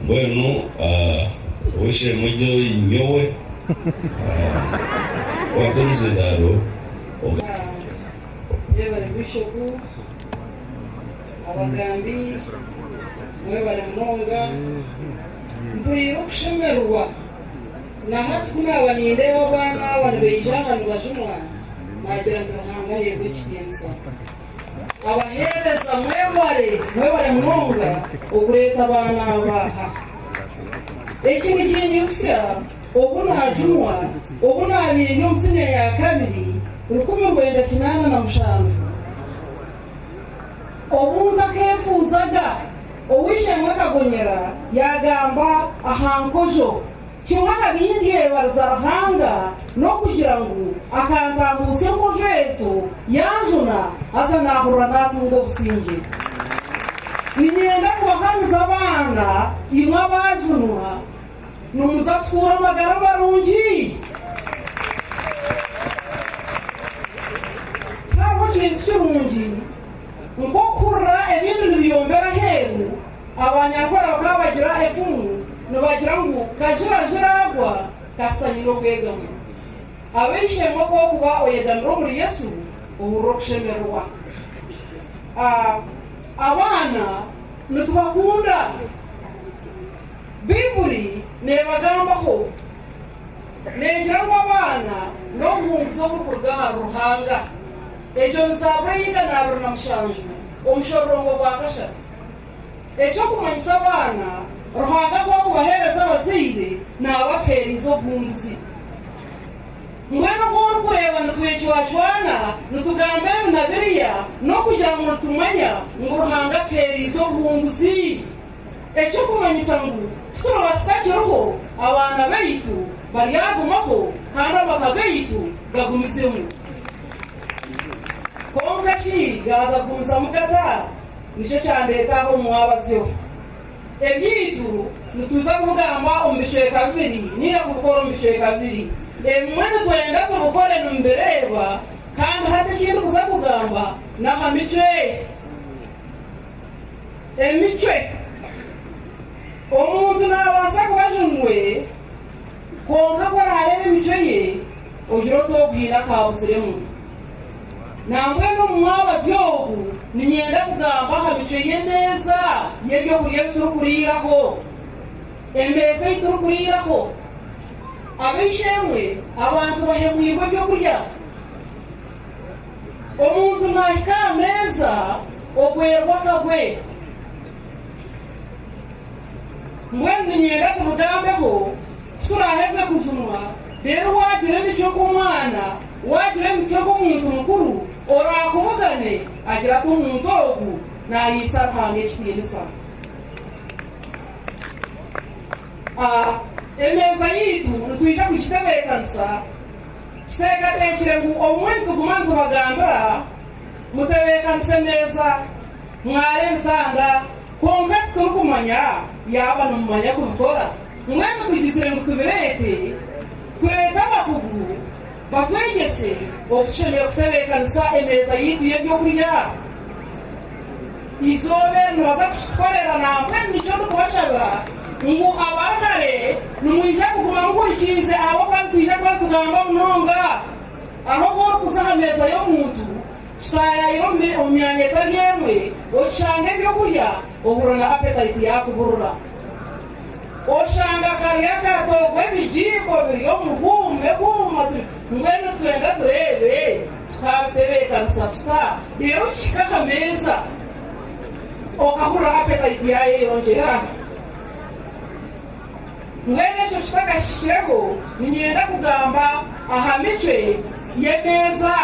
Mbwenu ow'eishe-emwe Joy nyowe kwata omuzindaaro. Mwebare Bishopu, abagambi mwebare munonga. Mpuriire okushemererwa na hati ku naaba nindeeba abaana aba nibaija aha nibajumwa naagira nti Ruhanga aheebwe ekitiinisa. Abaheereza mwebare, mwebare munonga okureeta abaana aba aha. Eki nikinyijutsya obu naajunwa, obu naabaire ndi omu siniya ya kabiri, 1987, obu ntakeefuuzaga. Ow'eishe-emwe Kagonyera yaagamba aha nkojo. Kimwe aha bi ndyebariza Ruhanga n'okugira ngu akantambuutsya enkojo ezo yanjuna haza naahurira naatunga obusingye. Niinyenda kubahamiza abaana imwe abaajunwa, nimuza kutuura amagara marungi. Tihariho kintu kirungi nk'okuhurira ebintu nibiyombera aheeru. Abanyankore bakaba bagira efumu nibagira ngu kajura jura agwa kasita nyine obwegamo. Ab'eishe-emwe ku orikuba oyegamire omuri Yesu ohurira okushemererwa. Abaana nitubakunda. Baibuli neebagambaho. Neegira ngu abaana n'obuhunguzi oburikuruga ahari Ruhanga. Egyo ni Zaaburi ey'eigana 27 omushororongo gwa kashatu. Eky'okumanyisa abaana, Ruhanga ku arikubaheereza abazaire, naaba atuheereize obuhunguzi. Mbwenu obu orikureeba nitwecwacwana, nitugamba ebi na biriya, n'okugira ngu nitumanya ngu Ruhanga atuheereize obuhunguzi. Eky'okumanyisa ngu ku turiba tutakiriho, abaana baitu baryagumaho kandi amaka gaitu gagumizemu. Kwonka shi gaaza kugumizamu gata? Nikyo kyandeeta aha omu mwabazyo. Ebyaitu nituza kubigamba omu bicweka bibiri ninga kubikora omu bicweka bibiri. Ebimwe nitwenda tubikore nimubireeba kandi hati eki ndikuza kugamba n'aha micwe. Emicwe. Omuntu naabaasa kuba ajunwe kwonka ku araareebe emicwe ye ogire oti ogu haine akaabuziremu. Nambwenu omu mwabazyo ogu niinyenda kugamba aha micwe y'emeeza y'eby'okurya ebi turikuriiraho. Emeeza ei turikuriiraho. Ab'eishe-emwe, abantu bahemwirwe eby'okurya. Omuntu naahika aha meeza ogwerwa akagwe. Mbwenu niinyenda tubigambeho ku turaaheze kujunwa, reero waagira emicwe nk'omwana, Waagira emicwe nk'omuntu mukuru, oraakubugane agira ati, Omuntu ogu naahaisa Ruhanga ekitiinisa. A Emeeza yaitu nitwija kugitebeekanisa tuteekateekire ngu obumwe nituguma nitubagambira, Mutebeekanise emeeza, mware ebitanda, kwonka titurikumanya yaaba nimumanya kubikora. Mbwenu tugizire ngu tubireete, tureete abakugu Batwegyese oku tushemereire kutebeekanisa emeeza yaitu y'eby'okurya. Eizooba eri nibaza kukitukorera nambwenu nikyo ndikubashabira ngu abari hare nimwija kuguma muhurikiize ahabw'okuba nitwija kuba nitugamba munonga. Hariho obu orikuza aha meeza y'omuntu kitaayaayire omu myanya etari emwe okishanga eby'okurya ohurira na appetite yaakuburira. Oshanga kari akatogo ebijiiko biri omu huuma ehuuma ziri mbwenu nitwenda tureebe tukabitebeekanisa tuta reero kihika aha meeza okahurira appetite yaayeyongyera. Mbwenu ekyo kitakahikireho niinyenda kugamba aha micwe y'emeeza.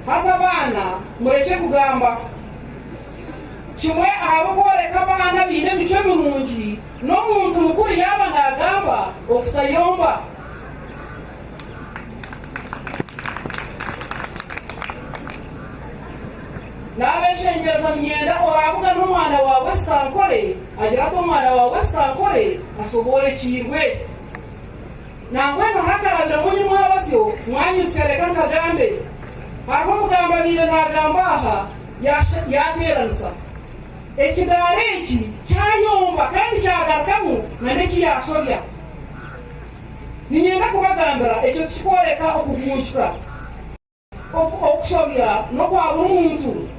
Haza abaana murekye kugamba. Kimwe aha bikworeka abaana abaine emicwe mirungi n'omuntu mukuru yaaba naagamba okutayomba. Naabeshengyereza niinyenda oraabugane omwana wa West Ankole agire ati omwana wa West Ankole ashoborekiirwe. Nambwenu hakarabiremu nyimwabazyo mwanyutsya reka nkagambe. Hariho omugambi abaire naagamba aha yaateeranisa. Ekidaara eki kyayomba kandi kyagarukamu na n'eki yaashobya. Niinyenda kubagambira ekyo tikikworeka okugunjuka. Okushobya n'okwa buri muntu.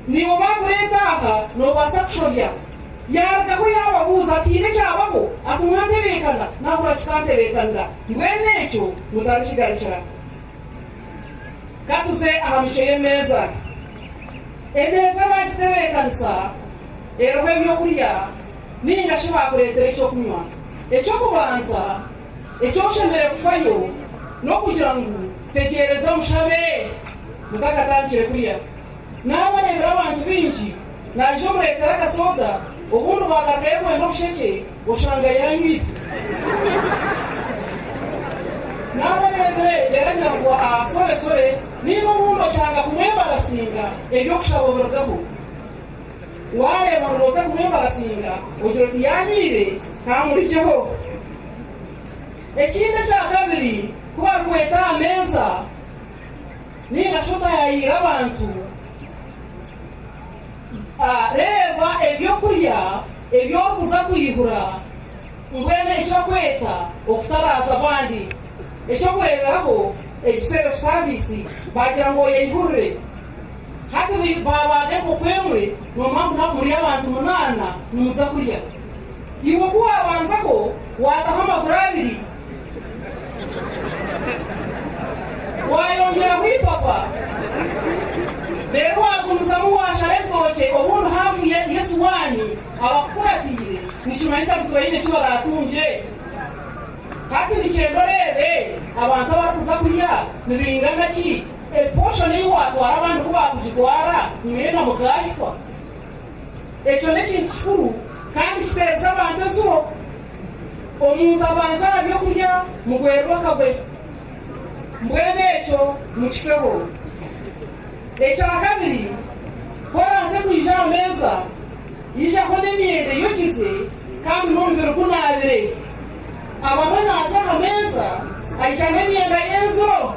Naiwe baakureeta aha noobaasa kushobya. Yaarugaho yaababuuza ati, Haine ekyabaho? Ati, Mwantebeekana? Naahurira kikantebeekanira. Mbwenu ekyo mutarikigarukira. Ka tuze aha micwe y'emeeza. Emeeza baagitebeekanisa eriho eby'okurya nainga shi baakureetera eky'okunywa. Eky'okubanza eki oshemereire kufayo n'okugira ngu tegyereza mushabe mutakatandikire kurya. Naaba areebire abantu baingi naija omureetera akasoda obundi bwagarukayo kwenda obushekye oshanga yaanywire. Naaba areebire reero agira ngu aa sore sore nainga obundi oshanga kumwembarasinga eby'okushaba obirugaho. Waareeba ngu nooza kumwembarasinga ogira oti yaanywire kaamurigyeho. Ekindi ekyakabiri ku barikweta aha meeza nainga shi otaayayiire abantu, reeba ebyokurya ebi orikuza kwihura mbwenu eki barikweta okutaraaza abandi. Eky'okureeberaho, egi self service baagira ngu oyeyihurire. Hati baabaaga enkoko emwe noomanya ngu muri abantu munaana nimuza kurya. Iwe ku waabanzaho waataho amaguru abiri, waayongyeraho eipapa, reero waagumizamu waashara ebitookye obundi haafu y'esuwaani, abakukuratiire nikimanyisa ngu tibaine ki baraatungye. Hati nikyenda oreebe abantu abarikuza kurya nibaingana ki, eposhoni ei waatwara abandi ku baakugitwara mwena mukaahikwa. Ekyo n'ekintu kikuru kandi kiteereza abantu entsibo. Omuntu abanza aha by'okurya mugwerwe akagwe. Mbwenu ekyo mukifeho. Ekya kabiri, ku oraaze kwija aha meeza, ijaho n'emyenda eyogize kandi n'omubiri gunaabire. Abamwe naaza aha meeza aija n'emyenda y'enziro.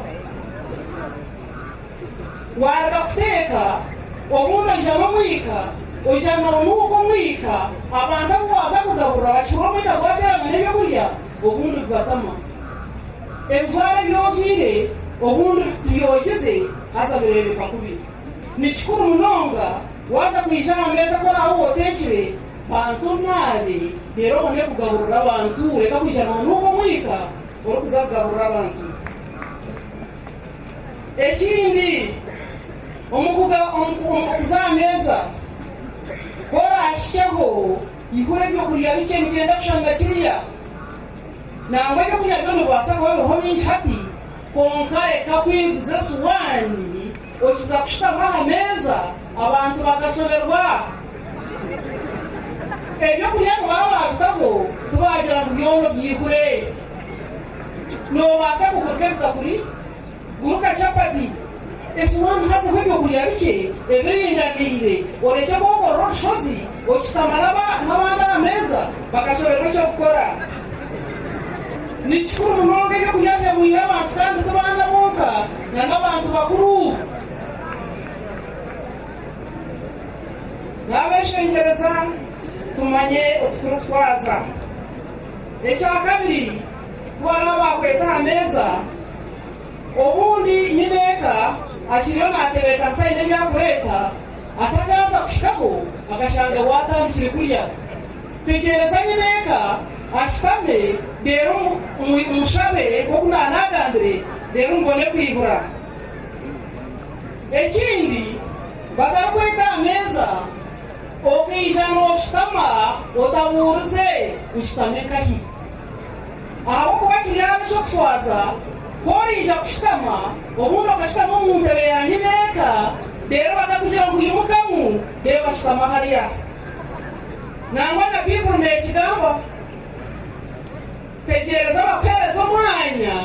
Waaruga kuteeka, obundi oija n'omwika, oija noonuuka omwika, abantu abu waaza kugaburira bakihurira omwika gwateerana n'eby'okurya, obundi gubatama. Ebijwaro ebi ojwaire obundi tibyogize haza bireebeka kubi. Ni kikuru munonga waaza kwija aha meeza ku oraabe oteekire, banza onaabe reero obone kugaburira abantu, reka kwija noonuuka omwika orikuza kugaburira abantu. Ekindi, omu kuza aha meeza, ku oraahikyeho ihura eby'okurya bikye nikyenda kushanga kiriya. Nangwa eby'okurya byo nibibaasa kuba biriho bingi hati, kwonka reka kwijuza esuwaani okiza kushutama aha meeza abantu bakashoberwa. Eby'okurya nibaba baabitaho tibaagira ngu byona obyihure. Noobaasa kuguruka ebitakuri, guruka chapati, esuwaani hazeho ebyokurya bikye ebiringaniire, orekye kwokorora orushozi okishutama n'abandi aha meeza bakashoberwa eky'okukora. Ni kikuru munonga ebyokurya bihebwire abantu kandi ti baana bonka na n'abantu bakuru. Naabeshengyereza tumanye oku turikutwaza. Ekyakabiri, ku baraba baakweta aha meeza, obundi nyineeka akiriyo naatebeekanisa aine ebi arikureeta, atakaaza kuhikaho akashanga waatandikire kurya. Tegyereza nyineeka ashutame reero omushabe nk'oku naanaagambire reero mubone kwihura. Ekindi, batarikweta aha meeza, Okaija nooshutama otabuurize nshutame nkahi? Ahabw'okuba kiryaba eky'okushwaza ku oriija kushutama, obundi okashutama omu ntebe ya nyineeka, reero bakakugira ngu imukamu, reeba shutama hariya. Nangwa na Baiburi neekigamba. Tegyereza bakuheereze omwanya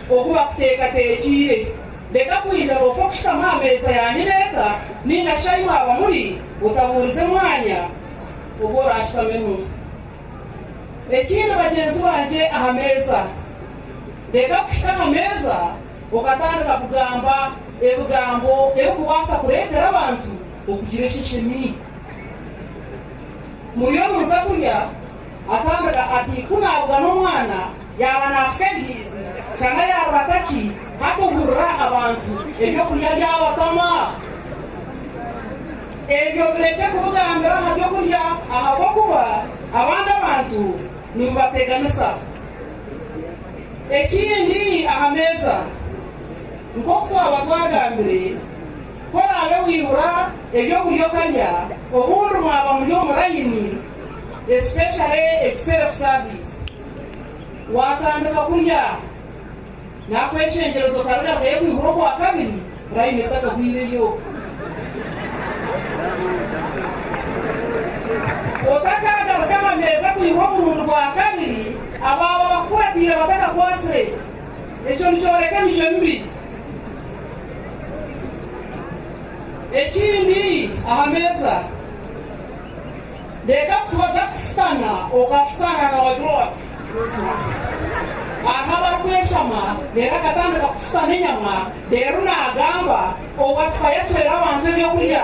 ogu bakuteekateekiire. Reka kwija noofa kushutama aha meeza ya nyineeka nainga shi ahi mwaba muri otabuurize mwanya ogu oraashutamemu. Ekindi bagyenzi bangye aha meeza, reka kuhika aha meeza okatandika kugamba ebigambo ebirikubaasa kureetera abantu okugira esheshemi. Muriyo nimuza kurya, atandika ati, Ku naabugana omwana, yaaba naafuka ebihiizi, kyangwa yaarubata ki, hati ohurira abantu ebyokurya byabatama. Ebyo birekye kubigambira aha byokurya, ahabw'okuba abandi abantu nibibateganisa. Ekindi aha meeza, nk'oku twaba twagambire, ku oraabe waihura ebyokurya okarya, obundi mwaba muri omu rayini, especially eki self service, waatandika kurya, nakweshengyereza otarigarukayo kwihura ogwakabiri rayini etakahwireyo. Otakaagaruka aha meeza kwihura omurundi gwakabiri abaaba bakukuratiire batakakwatsire. Ekyo nikyoreka emicwe mibi. Ekindi aha meeza, reka kubaza kufutana okafutana noogira oti, Hariho abarikweshama reero akatandika kufutana enyama reero naagamba obwo ati yacwera abantu ebyokurya.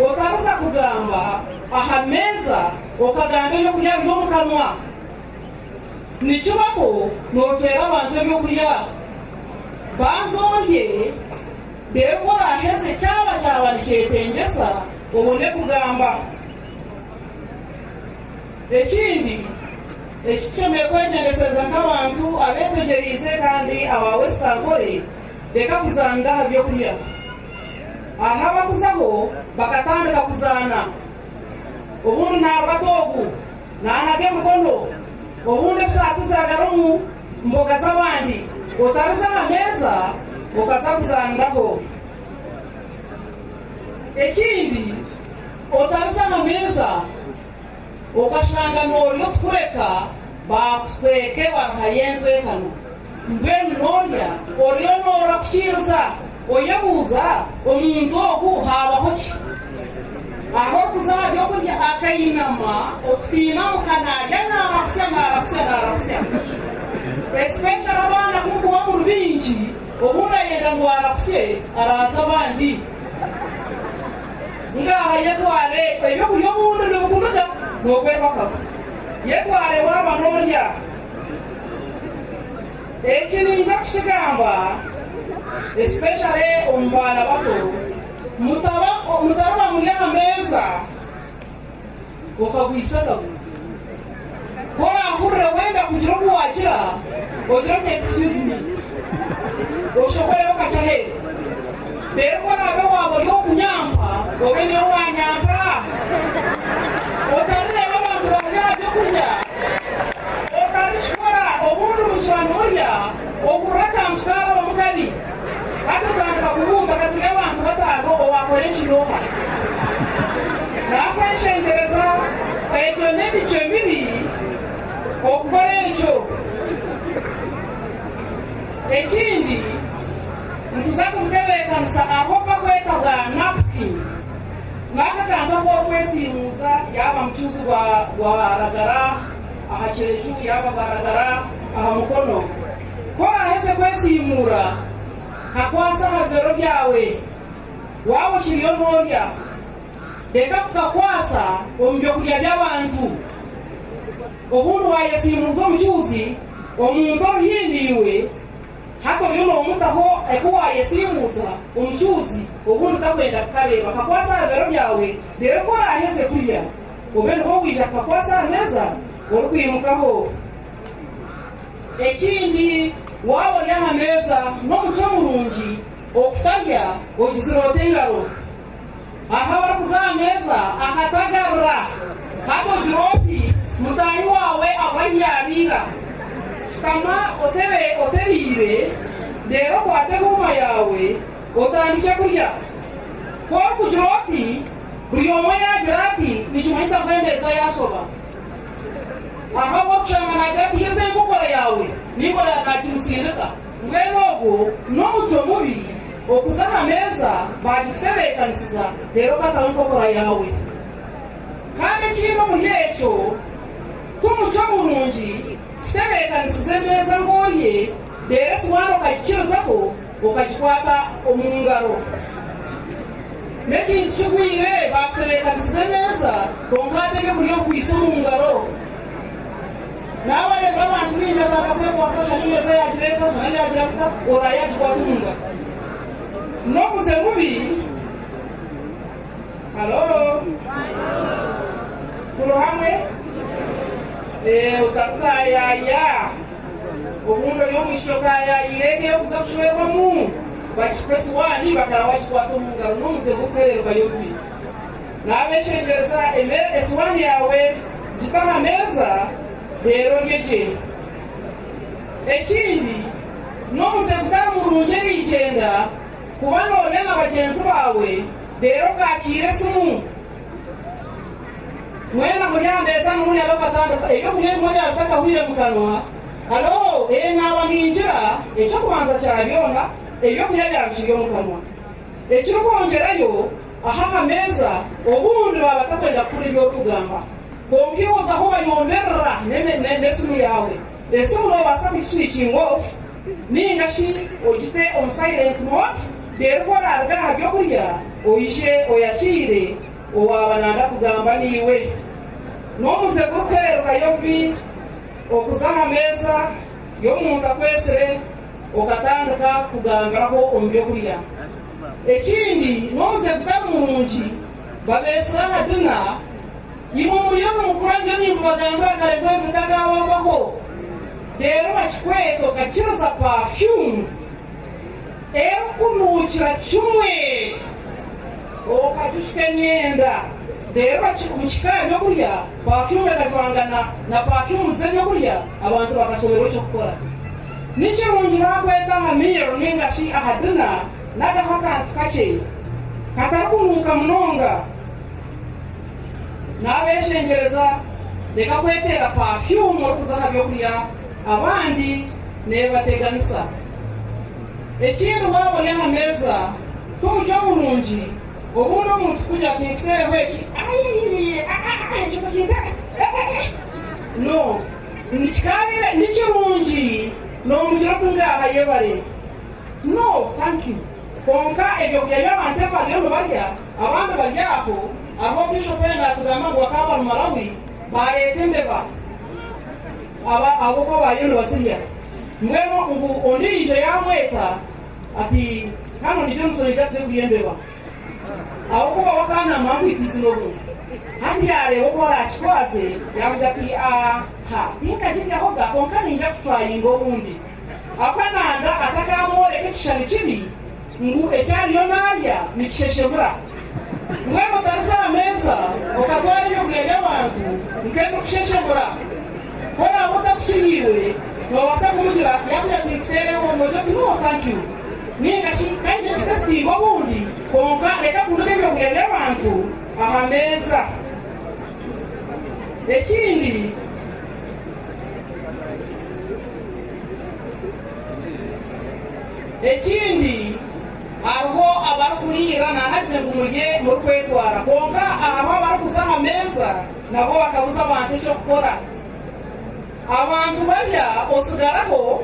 Otariza kugamba aha meeza okagamba ebyokurya biri omu kanwa. Nikibaho noocwera abantu ebyokurya. Banza orye reero ku oraaheze kyaba kyaba nikyetengyesa obone kugamba. Ekindi eki tushemereire kwegyendesereza nk'abantu abeetegyereize kandi aba West Ankole, reka kuzaanira aha by'okurya. Hariho abakuzaho bakatandika kuzaana, obundi naarubata ogu, naanaga emikono, obundi esaati ziragara omu mboga z'abandi, otariza aha meeza okaza kuzaaniraho. Ekindi, otariza aha meeza okashanga noorya otukureka baakutweke baruhayo entwekano. Mbwenu noorya oriyo noorakukiiriza oyebuuza omuntu ogu haabaho ki? Ahu orikuza aha by'okurya akainama okutiinamuka naarya naarakusya naarakusya naarakusya. Especially abaana ku mukuba muri baingi obundi ayenda ngu arakusye araaze abandi. Ngaaha yetware ebyokurya obundi nibikunuga nokwebakaho. Yetware waaba norya. Eki ninza kukigamba especially omu baana bato, mutaba mutariba muri aha meeza okagwisa akaguru. Ku orahurire wenda kugira obu wagira, ogire oti excuse me, oshohoreho kakye aheeru. Reero ku oraabe waaba ori ow'okunyampa, obe niiwe waanyampa. Otarireeba abantu bari aha by'okurya, otarikikora. Obundi mukiba nimurya, ohurira akantu kaarabamu kabi. Hati otandika kubuuza, ka turi abantu bataano, owaakora eki n'oha? Naakweshengyereza, egyo n'emicwe mibi okukora ekyo. Ekindi, nituza kubutebeekanisa ahu obu barikweta bwa napkin. N'aka kantu ahu orikwesiimuuza yaaba mucuuzi gwaragara aha kireju yaaba gwaragara aha mukono. Ku oraaheze kwesiimuura, kakwase aha bibero byawe waaba okiriyo noorya. Reka kukakwasa omu by'okurya by'abantu. Obundi waayesiimuuza omucuuzi, omuntu ori haihi naiwe, hati oriyo noomutaho eki waayesiimuuza omucuuzi, obundi takwenda kukareeba. Kakwase aha bibero byawe, reero ku oraaheze kurya, obe nibwo waija kukakwasa aha meeza orikwimukaho. Ekindi, waaba ori aha meeza, n'omucwe murungi okutarya ogizire ota engaro. Hariho abarikuza aha meeza akatagarura. Hati ogira oti mutaahi waawe abu ahi yaariira. Shutama otebe otereire, reero okwate ehuuma yaawe otandikye kurya. Ku orikugira oti buri omwe yaagira ati nikimanyisa ngu emeeza yaashoba. Hariho abu orikushanga naagira ati yeza enkokora yaawe, ninkora naagimusindika. Mbwenu ogwo n'omucwe mubi okuza aha meeza baagikutebeekanisiza reero okataho enkokora yaawe. Kandi ekindi omuri ekyo, ti mucwe murungi kutebeekanisiza emeeza ngu orye reero esiwaani okagikirizaho okagikwata omu ngaro. N'ekintu kigwire baakutebeekanisiza. otebeekanisize emeeza, kwonka hati ebyokurya obikwaitse omu ngaro. Naaba areebire abantu baingi atandika kwekwasa ashana emeeza yaagireeta, ashana yaagira ata, oraayo agikwata omu ngaro. N'omuze mubi. Halo? Turi hamwe? Ee, otarikutaayaaya. Obundi ori omwishiki otaayaayire eka ey'okuza kushwerwamu, bakikuha esiwaani bakara wagikwata omu ngaro. N'omuze gw'okuhererukayo obi. Naabeshengyereza, esiwaani yaawe gite aha meeza reero orye gye. Ekindi, n'omuze gutari murungi eriigyenda kuba noorya na bagyenzi baawe reero okaakiira esimu. Mwena muri aha meeza nimurya bakatandika ebyokurya ebimwe byaba bitakahwire mu kanwa. Halo, ee naaba ningira, eky'okubanza kya byona, ebyokurya byaba bikiri omu kanwa. Ekirikwongyerayo, aha aha meeza obundi baaba batakwenda kuhurira ebi orikugamba. Kwonka iwe ozaho obayomberera n'esimu yaawe. Esimu noobaasa kugiswikinga off nainga shi ogite omu silent mode reero ku oraaruga aha by'okurya oije oyakiire owaaba naanda kugamba naiwe. N'omuze gurikuhererukayo kubi okuza aha meeza y'omuntu akwetsire okatandika kugambiraho omu by'okurya. Ekindi n'omuze gutari murungi babeetsire aha dina, imwe muriyo nimukura nyowe nimbibagambira kare ku ebi bitakababaho. Reero bakikweta okakiriza pafyumu erikunuukira kimwe okagishwa emyenda. Reero mukika aha by'okurya, pafyumu ekajwangana na pafyumu z'ebyokurya abantu bakashoberwa eky'okukora. Ni kirungi baakweta aha meal nainga shi aha dina nagaho akantu kakye katarikunuuka munonga. Naabeshengyereza, reka kweteera pafyumu orikuza aha by'okurya abandi neebateganisa. Ekindi waaba ori aha meeza, t'omucwe murungi obundi omuntu kugira ati nkuteereho eki, aiiii aa ekyo tokinteeka eeh no. Nikikaabaire ni kirungi noomugira oti ngaaha yebare. No, thank you. Kwonka ebyokurya by'abantu ebi bariyo nibarya, abandi bari aho, hariho Bishop oyo naatugamba ngu bakaba bari Malawi baareeta embeba aba ahabw'okuba bariyo nibazirya. Mbwenu ngu ondiijo yaamweta ati hanu niijo omusonija tuze kurya embeba. Ahabw'okuba we akaba naamanya ngu itiizire obwo. Hati yaareeba oku araakitwaze yaamugira ati, Aaha, tinkagiryahoga kwonka niinyija kuturayinga obundi. Akananda atakamworeka ekishushani kibi ngu eki ariyo naarya nikisheshemura. Mbwenu otariza aha meeza okatwara ebyokurya by'abantu nk'ebirikusheshemura. Ku oraabe otakukiriirwe, noobaasa kumugira yaakugira ati nkuteereho, noogira oti no thank you nainga shi ka nyije nkitesitinge obundi kwonka reka kunuga ebyokurya by'abantu aha meeza. Ekindi. Ekindi, hariho abarikuriira naanagize ngu murye murikwetwara, kwonka hariho abarikuza aha meeza nabwo bakabuza abantu eky'okukora. Abantu barya otsigaraho,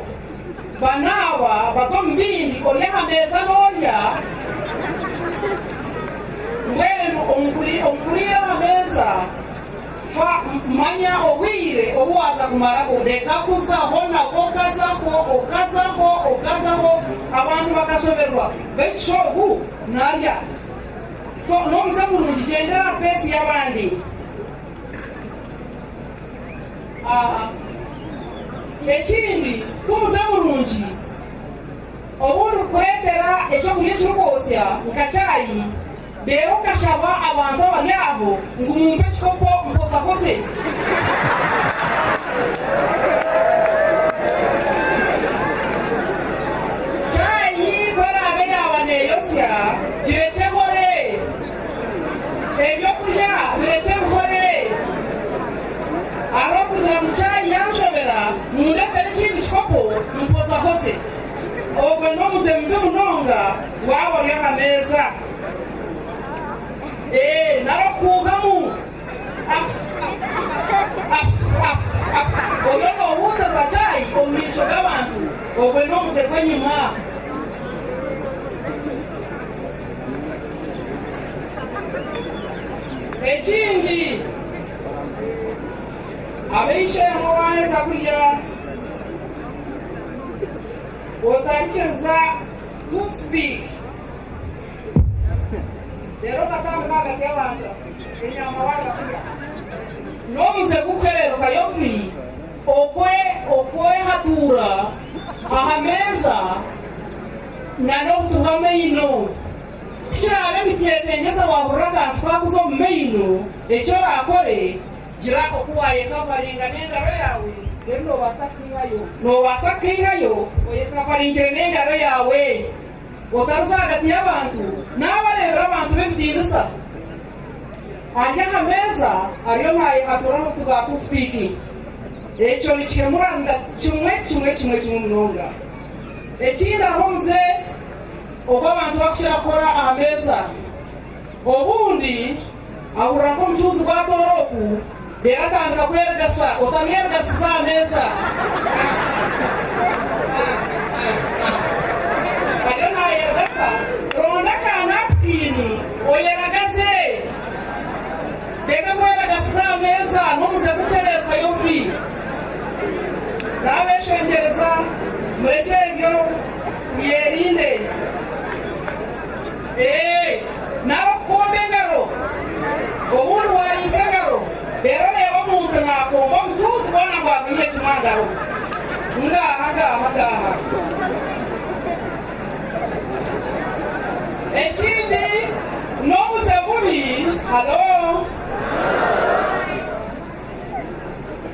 banaaba, baza omu bindi, ori aha meeza n'orya. Mbwenu omu kuriira aha meeza, Fa, manya obwire obu waaza kumaraho. Reka kuzaho nabwo okazaho, okazaho, okazaho, abantu bakashoberwa. Baitu shi ogu naarya? So, n'omuze murungi, gyendera aha peesi y'abandi. Ah, ekindi, ti muze murungi obundi kukureetera eky'okurya ekirikwotsya nka chai. Reero okashaba abantu abari aho ngu mumpe ekikopo mpozahoze. Chai ku eraabe yaaba neeyotsya, girekye ehore. Ebyokurya birekye bihore. Ahabw'okugira ngu chai yanshobera, mundeetere ekindi kikopo mpozahoze. Ogwo n'omuze mubi munonga waaba ori aha meeza. Ee, nari okuhuuhamu. Oriyo noohuutirira chai omu maisho g'abantu, ogwo n'omuze gw'enyima. Ekindi, ab'eishe-emwe waaheza kurya otarikiriza toothpick reero okatandika ahagati y'abantu enyama waaruga kurya. N'omuze gurikuhererukayo kubi okwehatuura aha meeza n'obutu bw'amaino. Ku kiraabe nikyetengyesa waahurira akantu kaakuza omu maino, eki oraakore, gira oku waayekavaringa n'engaro yaawe, reero noobaasa kukiihayo. Noobaasa kukiihayo oyekavaringire n'engaro yaawe, otaruza ahagati y'abantu n'abareebera abantu b'ebitiinisa. Ari aha meeza ariyo naayehatura obutu bwa tuusipiiki. Ekyo nikihemuranira kimwe kimwe kimwe kimwe munonga. Ekindi hariho omuze. Ogu abantu barikukira kukora aha meeza. Obundi ahurira nk'omucuuzi gwatoora oku, reero atandika kwerigasa. Otamwerigasiza aha meeza. Ariyo naayerigasa. Ronda ka napukiini oyeragaze. Reka kweragasiza aha meeza n'omuze gukuhereerukayo obubi. Naabeshengyereza murekye ebyo. Tuyerinde. Ee, nari okukomba engaro. Obundi waariisa engaro, reero oreeba omuntu naakomba omutuuzi boona ngu agwire kimwe aha ngaro. Ngaaha, ngaaha, ngaaha. Ekindi, n'obuze bubi. Halo?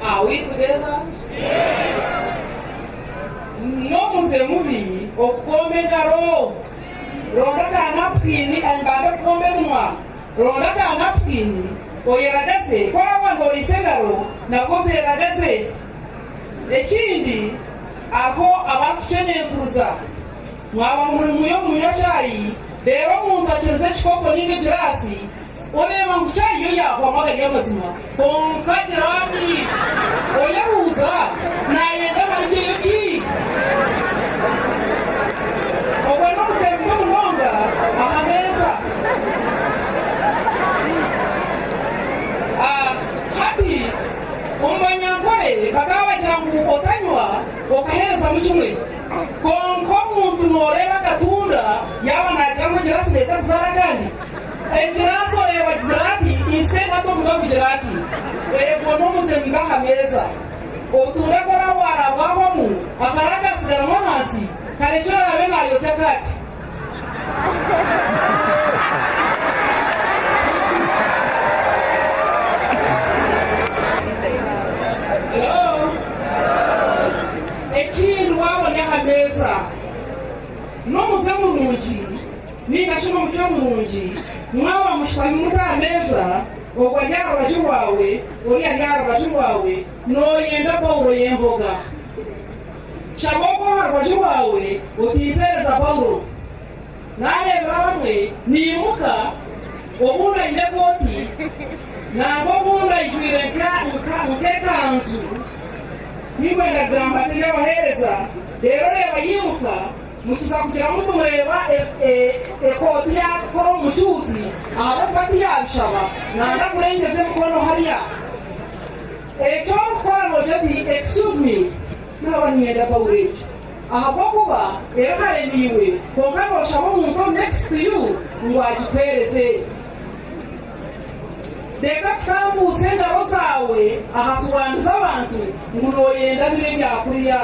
Are we together? N'omuze mubi okukomba engaro. Ronda ka napukini, mbanze kukomba eminwa. Ronda ka napukini oyeragaze, ku oraabe waba oriise engaro nabwo ozeragaze. Ekindi, hariho abarikukyenenkuruza. Mwaba muri muyo munywa chai, reero omuntu akirize ekikopo ninga egiraasi, Oreeba ngu chai yo yaahwamu agari amazima, kwonka agira ati, Oyebuuza naayenda harugyeyo ki? Ogwo n'omuze mubi munonga aha meeza. Hati, omu Banyankore bakaba bagira ngu otanywa okaheerezamu kimwe. Kwonka omuntu nooreeba akatunda yaaba naagira ngu egiraasi neeza kuzaara akandi. Egiraasi oreeba agizire ati, Instead hati omutwe gugira ati, Eego n'omuze mubi aha meeza. Otuura ku oraabe waraabwahwamu, akara akasigaramu ahansi, kare eki oraabe naayotsya kati. Hello? Ekindi waaba ori aha meeza n'omuze murungi, Nainga shi n'omucwe murungi, mwaba mushutami muta aha meeza, ogwo ari aha rubaju rwawe, oriya ari aha rubaju rwawe, nooyenda bowuro y'emboga. Shaba ogwo aha rubaju rwawe oti, Mpeereza bowuro. Naareebera abamwe naimuka, obundi aine ekooti, nangwa obundi aijwire nk'ekanzu, tinkwenda kugamba tindi abaheereza, reero oreeba yaimuka, Mukiza kugira muti mureeba ekooti yaakukora omu mucuuzi ahabw'okuba tiyaabishaba, nanga kurengyeza emikono hariya. Eki orikukora noogira oti, Excuse me, naaba niinyenda bawuro egyo ahabw'okuba eri hare naiwe, kwonka nooshaba omuntu ori next to you ngu agikuheereze. Reka kutambuutsa engaro zaawe aha sowaani z'abantu ngu nooyenda biri ebyakurya.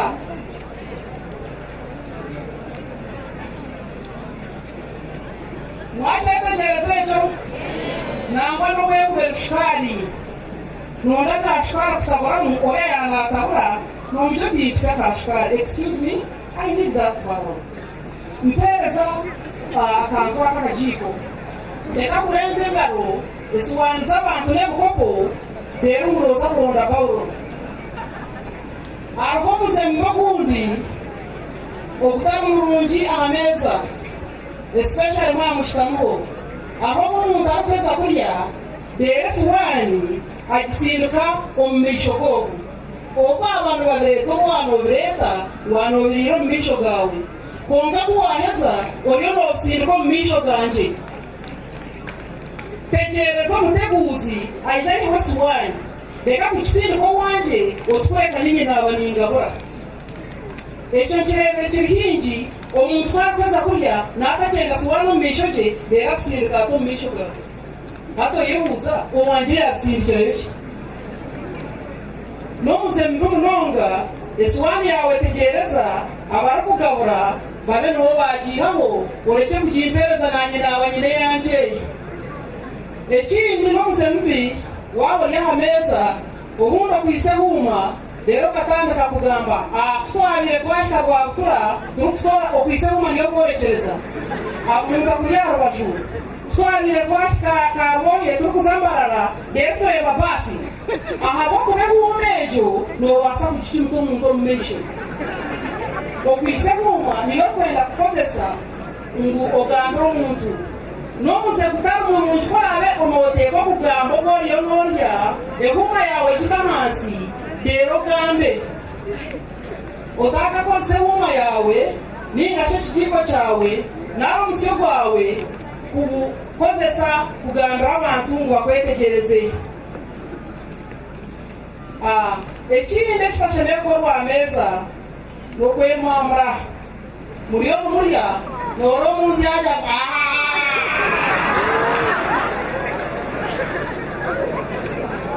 Mwakyetegyereza ekyo? Nangwa n'obu erikuba eri shukaari, n'onda ka shukaari kutaburamu, oriya yaaba naatabura, noomugye oti mpitsya ka shukaari. Excuse me, I need that bottle. Mpeereza akantu aka akagiiko. Reka kurenza engaro esuwaani z'abantu n'ebikopo, reero ngu nooza kuronda bawuro. Hariho omuze mubi ogundi ogutari murungi aha meeza especially mwaba mushutamiho. Aho obu omuntu arikuheza kurya reero esuwaani agisindika omu maisho g'ogu. Obu aba nibabireeta obu waaba nobireeta waaba nobiriira omu maisho gaawe. Kwonka ku waaheza oriyo nobisindika omu maisho gangye. Tegyereza omuteguuzi aije aiheho esiwaani. Reka kukitsindika owangye otweka niinye naaba ningabura. Ekyo nkireebire kiri haingi, omuntu ku arikuheza kurya naatakyenda siwaani omu maisho gye reero akusindika ata omu maisho gaawe. Hati oyebuuza, owangye yaabisindikirayo ki? N'omuze mubi munonga, esiwaani yaawe tegyereza abarikugabura babe nibo baagiihaho orekye kugimpeereza naanye naaba nyine eyangye. Ekindi n'omuze mubi waaba ori aha meeza obundi okwaitse ehuuma reero okatandika kugamba, Ku twabaire twahika Rwabutura turikutoora okwaitse ehuuma niyo kworekyereza omuntu akuri aha rubaju. Ku twabaire twahika Karwohe turikuza Mbarara reero tureeba baasi. Ahabw'okuba ehuuma egyo noobaasa kugicumita omuntu omu maisho. Okwaitse ehuuma niyo orikwenda kukozesa ngu ogambire omuntu. N'omuze gutari murungi ku oraabe nooteekwa kugamba obu oriyo noorya, ehuuma yaawe gite ahansi reero ogambe. Otakakozesa ehuuma yaawe nainga shi ekigiiko kyawe nari omusyo gwawe kugukozesa kugambira abantu ngu bakwetegyereze. Ekindi ekitashemereire kukorwa aha meeza n'okwemwamura. Muriyo nimurya, noora omuntu yaagira ngu Aaah!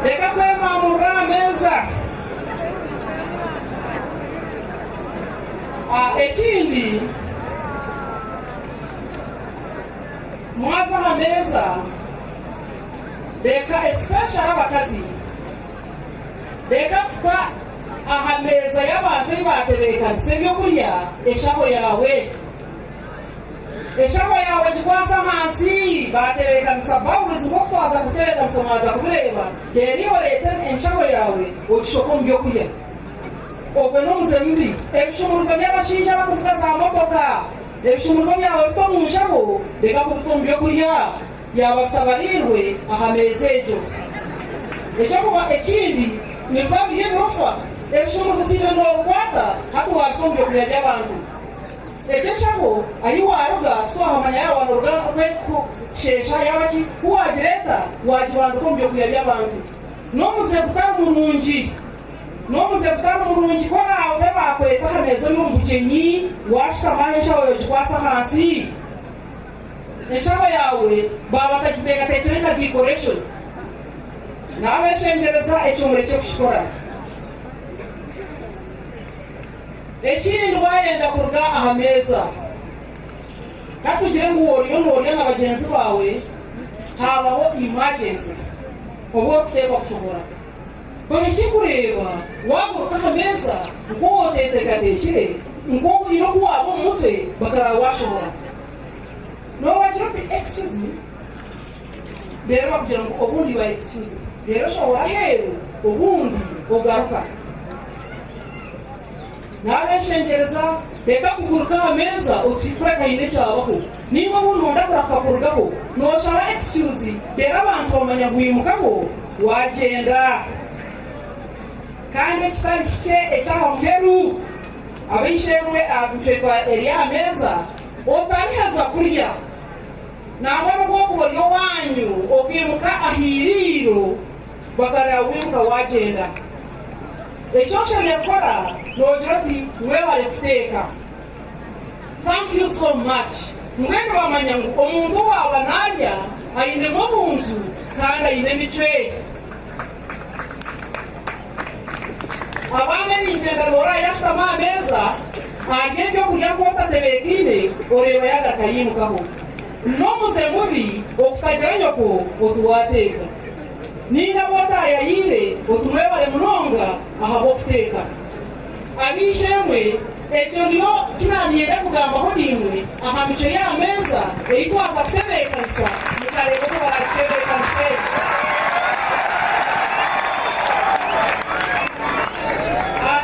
Reka kwemwamurira aha meeza. Ekindi, mwaza aha meeza, reka especially abakazi, reka kuta aha meeza y'abantu ei baatebeekanisa eby'okurya eshaho yaawe. Eshaho yaawe gikwatse ahansi. Baatebeekanisa bowls nk'oku twaza kutebeekanisa mwaza kubireeba, reero iwe oreete enshaho yaawe ogishoke omu by'okurya. Ogwo n'omuze mubi. Ebishumuruzo by'abashaija abarikuvuga zaamotoka. Ebishumuruzo byawe bite omu nshaho, reka kubita omu by'okurya. Byaba bitabariirwe aha meeza egyo. Eky'okuba ekindi, nibiba biri ebirofa, ebishumuruzo siibwe noobikwata hati waabita omu by'okurya by'abantu. Egyo enshaho ahi waaruga titwahamanya yaaba nooruga kusheesha yaaba ki, ku waagireeta waagibandika omu by'okurya by'abantu. N'omuze gutari murungi. N'omuze gutari murungi ku oraabe baakweta aha meeza ori omu bugyenyi, waashutama aho enshaho yaawe ogikwatse ahansi. Enshaho yaawe baaba batagiteekateekire nka decoration. Naabeshengyereza ekyo murekye kukikora. Ekindi waayenda kuruga aha meeza, ka tugire ngu oriyo noorya na bagyenzi baawe haabaho emergency obu orikuteekwa kushohora. Bahikye kureeba waaguruka aha meeza nk'ou oteeteekateekire, nk'ou oine oku waaba omu mutwe bakaraaba waashohora. Noobagira oti, Excuse me? Reero bakugira ngu obundi you are excused. Reero oshohora aheeru obundi ogaruka. Naabeshengyereza, reka kuguruka aha meeza oti kureka haine ekyabaho. Nainga obundi nooyenda kurahuka kurugaho, nooshaba excuse reero abantu bamanya ngu waimukaho waagyenda. Kandi ekitari kikye eky'aha muheru, ab'eishe-emwe aha micweka eri aha meeza, otariheza kurya. Nangwa n'obu okuba ori owaanyu okaimuka aha iriiro, bakareba waimuka waagyenda. Eki oshemereire kukora noogira oti, Mwebare kuteeka. Thank you so much. Mbwenu bamanya ngu omuntu owaaba naarya ainemu obuntu kandi aine emicwe. Abaana ningyenda noora yashutama aha meeza arya ebyokurya nk'otatebeekaine oreeba yagaruka yaimukaho. N'omuze mubi okutagira nyoko oti waateeka. Nainga abu otaayayiire oti mwebare munonga ahabw'okuteeka. Ab'eishe-emwe, ekyo niyo ki naaniinyenda kugambaho naimwe aha micwe y'aha meeza ei twaza kutebeekanisa, mukareeba oku baraagitebeekanise.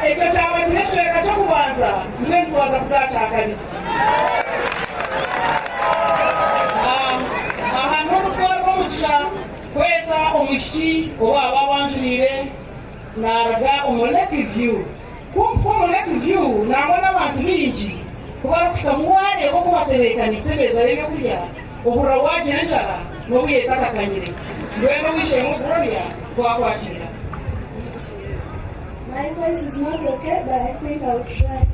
Ekyo kyaba kiri ekicweka ky'okubanza, mbwenu twaza kuza aha kya kabiri. Aha niho ndikutwarira omugisha kweta omwishiki owaaba abanjuriire. Naaruga omu Lake View. Ku mpika omu Lake View nangwa n'abantu baingi ku barikuhikamu waareeba oku batebeekaniise emeeza y'ebyokurya, ohurira waagira enjara. N'obu yeetakakanyire. Mbwenu Ow'eishe-emwe Gloria, twakwakiira. My voice is not okay but I think I will try.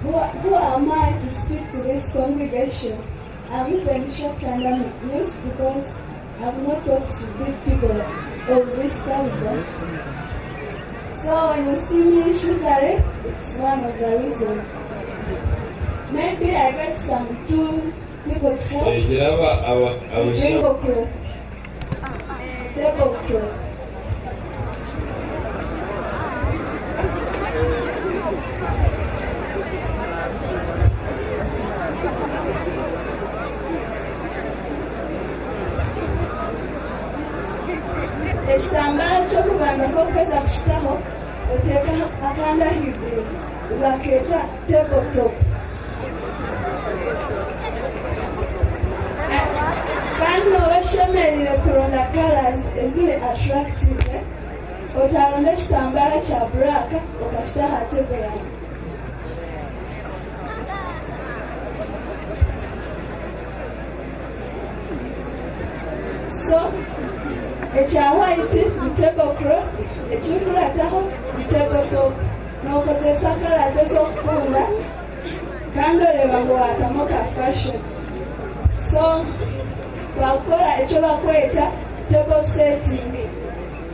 Who, who am I to speak to this congregation? I'm even shocked and amused because I've not talked to big people of this caliber. So when you see me shivering, it's one of the reasons. Maybe I got some two people to help. Egira aba aba abasha Tablecloth. Tablecloth. Ekitambara ky'okubanza k'okuheza kukitaho oteeka akandi ahaiguru bakeeta table top. Kandi nooba oshemereire kuronda colours eziri attractive otaronda ekitambara kya black okakita aha table yaawe. So ekya white ni table cloth, ekirikurataho ni table top. Nookozesa colours ezi orikukunda kandi oreeba ngu waatamu ka fashion. So twakukora ekyo barikweta table setting.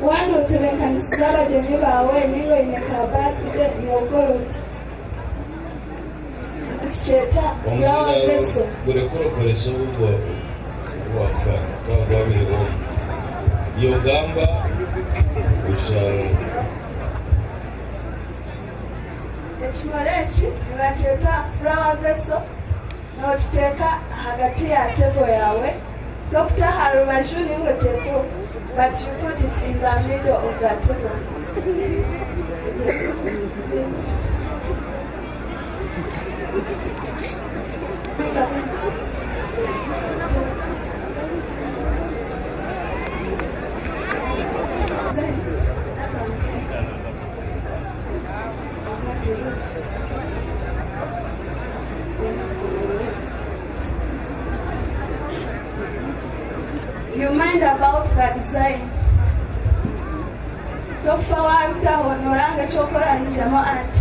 Waaba nootebeekanisiza abagyenyi baawe ninga oine ka birthday nookora ota? Nitukyeta flower Omuzindaaro vessel. gurekure okorese ogu gwabire gwoma. Yogamba osharo. Ekimuri eki nibakyeta flower vessel. Nookiteeka ahagati ya table yaawe. Tokuta aha rubaju ninga oteeke oku but you put it in the middle of the table. You mind about the design. Tokufa waabitaho nooranga eki orikukora haijamu art.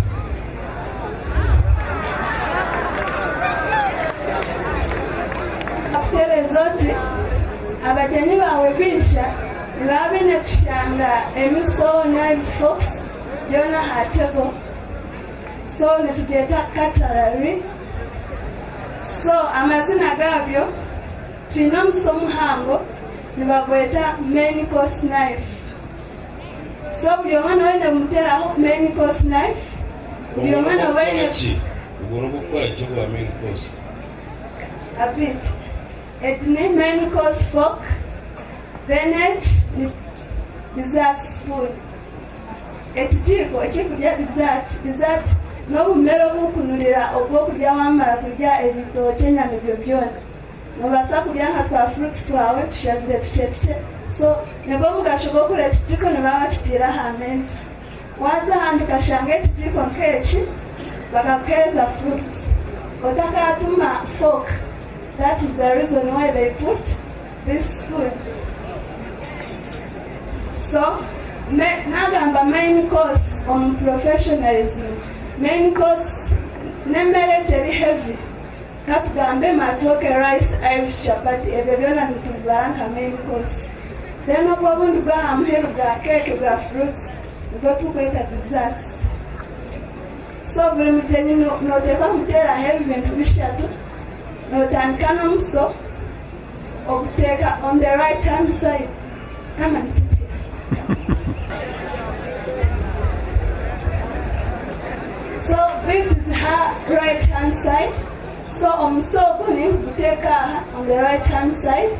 Akuteereza oti abagyenyi baawe baija nibaba baine kushanga emiso, knives, forks byona aha table. So nitugyeta cutlery. So amazina gaabyo twine omuso omuhango nibagweta main course knife. So buri omwe nooba oine kumuteraho main course knife. Buri Ogwo omwe nooba n'ogw'okukora oine ki? Ogwo n'ogw'okukora ki ogwa main course? A bit. Egi ni main course fork, then egi ni dessert spoon. Ekijiiko ekirikurya dessert. Dessert n'obumere obukunurira obw'okurya waamara kurya ebitookye enyama ebyo byona. Noobaasa kurya nka twa fruits twawe tushazire tukye tukye. So nigwo mugasho gw'okugura ekijiiko nibaba bakitiire aha meeza. Waaza ahandi okashanga ekijiiko nk'eki bakakuheereza fruits otakaatuma fork. That is the reason why they put this spoon. So me nagamba main course omu professionalism. Main course n'emere egyo eri heavy. Katugambe matooke, rice, irish chapati ebyo byona nitubibara nka main course. Then obwo obundi bw'aha muheru bwa cake bwa fruits nibwo turikweta desserts. So buri mugyenyi noteekwa kumuteeraho ebi bintu bishatu. Notandika n'omuso oguteeka on the right hand side. Come and sit here. So this is her right hand side. So omuso ogu ninguteeka aha on the right hand side.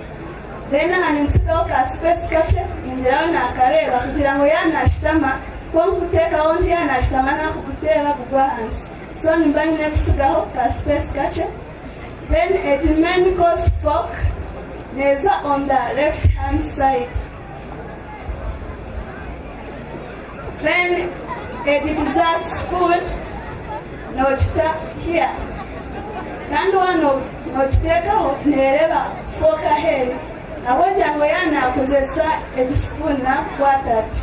Then aha ninsigaho ka space kakye ningiraho nakareeba kugira ngu yaanashutama ku nkuteekaho nti yaanashutama nakuguteera gugwa ahansi. So nimba nyine kusigaho ka space kakye. Then egi main course fork neeza on the left hand side. Then egi dessert spoon nookita here. Kandi waaba nookiteekaho neereeba fork aheeru. Ahabw'okugira ngu yaaba naakozesa egi sipuuni naakukwata ati.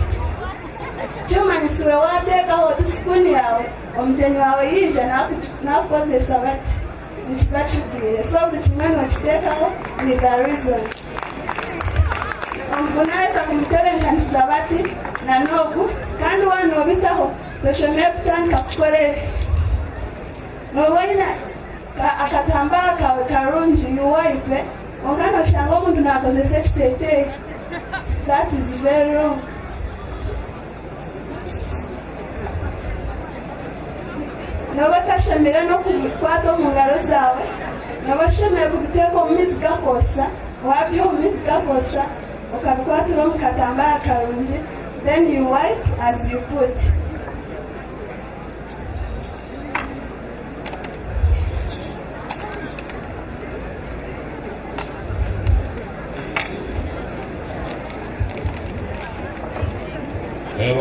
Kimanyisibwe waateekaho oti sipuuni yaawe, omugyenyi waawe yaija naakukozesa bati. Nikiba kigwire. So buri kimwe nookiteekaho with a reason. Ogu naaheza kumutebeekanisiza bati na n'ogu, kandi waaba noobitaho toshemereire kutandika kukora ebi. Nooba oine akatambaara kaawe karungi, you wipe, kwonka nooshanga omuntu naakozesa ekiteeteeyi. That is very wrong. Nooba otashemereire n'okubikwata omu ngaro zaawe, nooba oshemereire kubiteeka omu maizi gakwotsya, waabiiha omu maizi gakwotsya okabikwatira omu katambaara karungi, then you wipe as you put.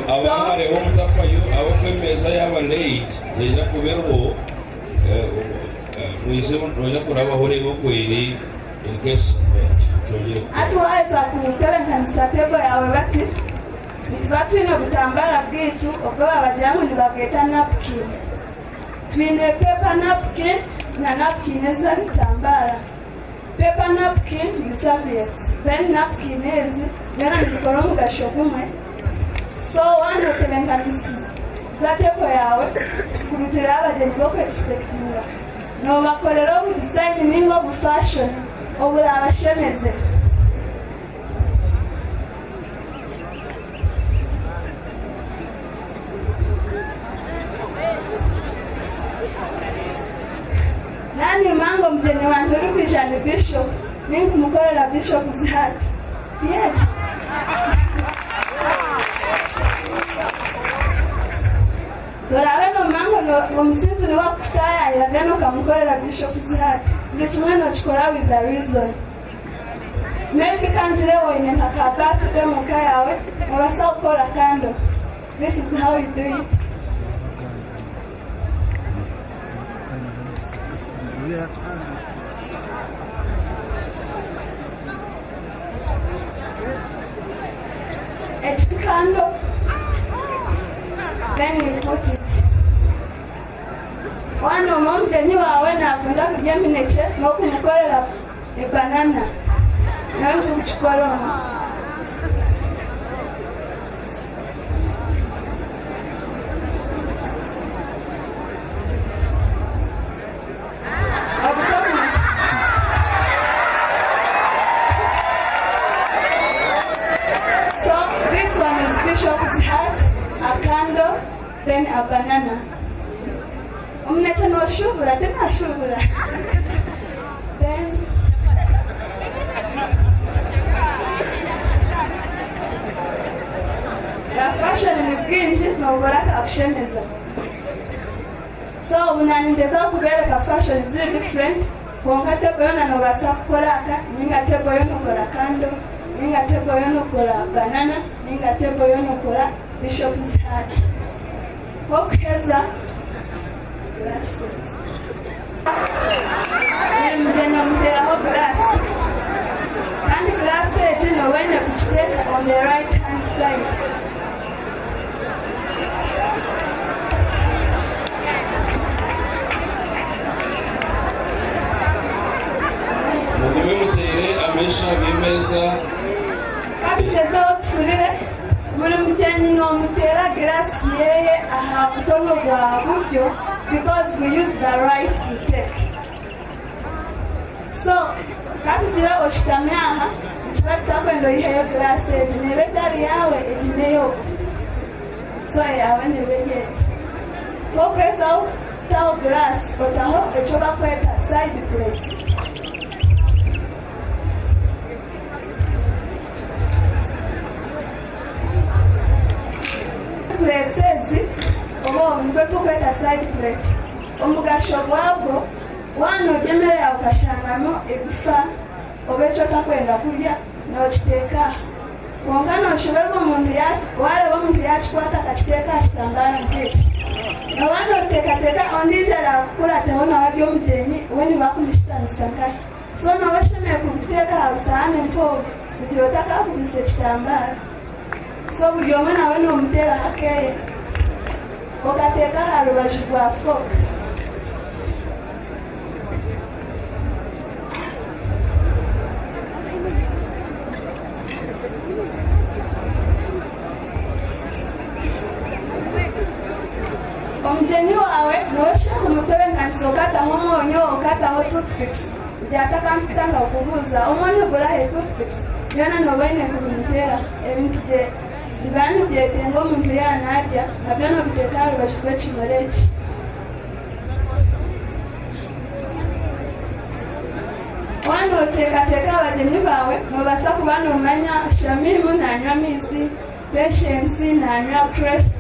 Abahare omutafayo ahabw'okuba emeeza yaaba laid neija kuba eriho noija kurabaho oreebe oku eri in case kyongyere kukora. Hati waaheza kutebeekanisa table yaawe bati, nituba twine obutambara bwaitu obu babagira ngu nibabweta napkin. Twine paper napkin na napkin ez'ebitambara. Paper napkin ni serviettes then napkin ezi byona nibikora omugasho gumwe. So waaba notebeekanisiza table yaawe kurugiirira abagyenyi b'oku expectinga, noobakorera obu design ninga obu fashion oburaabashemeze. Nanyuma ngu omugyenyi wangye orikwija ni Bishop, ninkumukorera Bishop's hat. Yes. Oraabe noomanya ngu omusinzi niwe akukutaayaayira then okamukorera Bishop's hat. Buri kimwe nookikora with a reason. Maybe ka ngire oine nka ka birthday omu ka yaawe, noobaasa kukora candle. This is how you do it. Eki ti candle, then you put it. Waaba noomanya omugyenyi waawe naakunda kurya eminekye, n'okumukorera ebanana. Nawe nk'okukikora omu. So this one is Bishop's hat, a candle, then a banana. Omunekye noshubura tinashubura. Then bwa fashion ni bwingi nobura akakushemeza. So obu nangyezaho kubereka fashion ziri different kwonka table yoona nobaasa kukora aka ninga table yoona okora candle ninga table yoona okora banana ninga table yoona okora bishop's hat. Kwokuheza glasses. Buri mugyenyi omuteeraho glass kandi glass egi nooba oine kugiteeka on the right hand side. Mugume muteire amaisho aha by'emeeza. Ka tugyezeho tuhurire. Buri mugyenyi nomuteera giraasi yeye aha mukono gwa buryo because we use the right to take. So katugire oshutami aha nikiba kitakwenda oyiheyo giraasi egi neeba etari yaawe egi neyogu so eyaawe neeba eri egi. Ku orikuhezaho kutaho giraasi otaho eki bakweta side plate. Plates ezi oba obu nibwo turikweta side plate. Omugasho gwabwo waaba noorya emere yaawe okashangamu egufa oba eki otakwenda kurya nookiteeka aha. Kwonka nooshoberwa omuntu waareeba omuntu yaakikwata akakiteeka aha kitambaara nk'eki. Nooba nooteekateeka ondiijo araakukurateho nawe ari omugyenyi we nibakumushutamisa nkahi? So nooba oshemereire kubiteeka aha busahaani nk'obu kugira otakakubisa ekitambaara. So buri omwe nawe noomuteeraho akeeye okateeka aha rubaju rwa fork. Omugyenyi waawe nooshusha kumutebeekanisa okataho omwonyo, okataho toothpicks kugira atakakutandika kukubuuza omwonyo gurahi, toothpicks byona nooba oine kubimuteeraho. Ebintu bye nibiba nibyetenga omuntu yaaba naarya nabyo noobiteeka aha rubaju rw'ekimuri eki. Waaba nooteekateeka aha bagyenyi baawe, noobaasa kuba noomanya Shamimu naanywa amaizi, Patience naanywa Crest.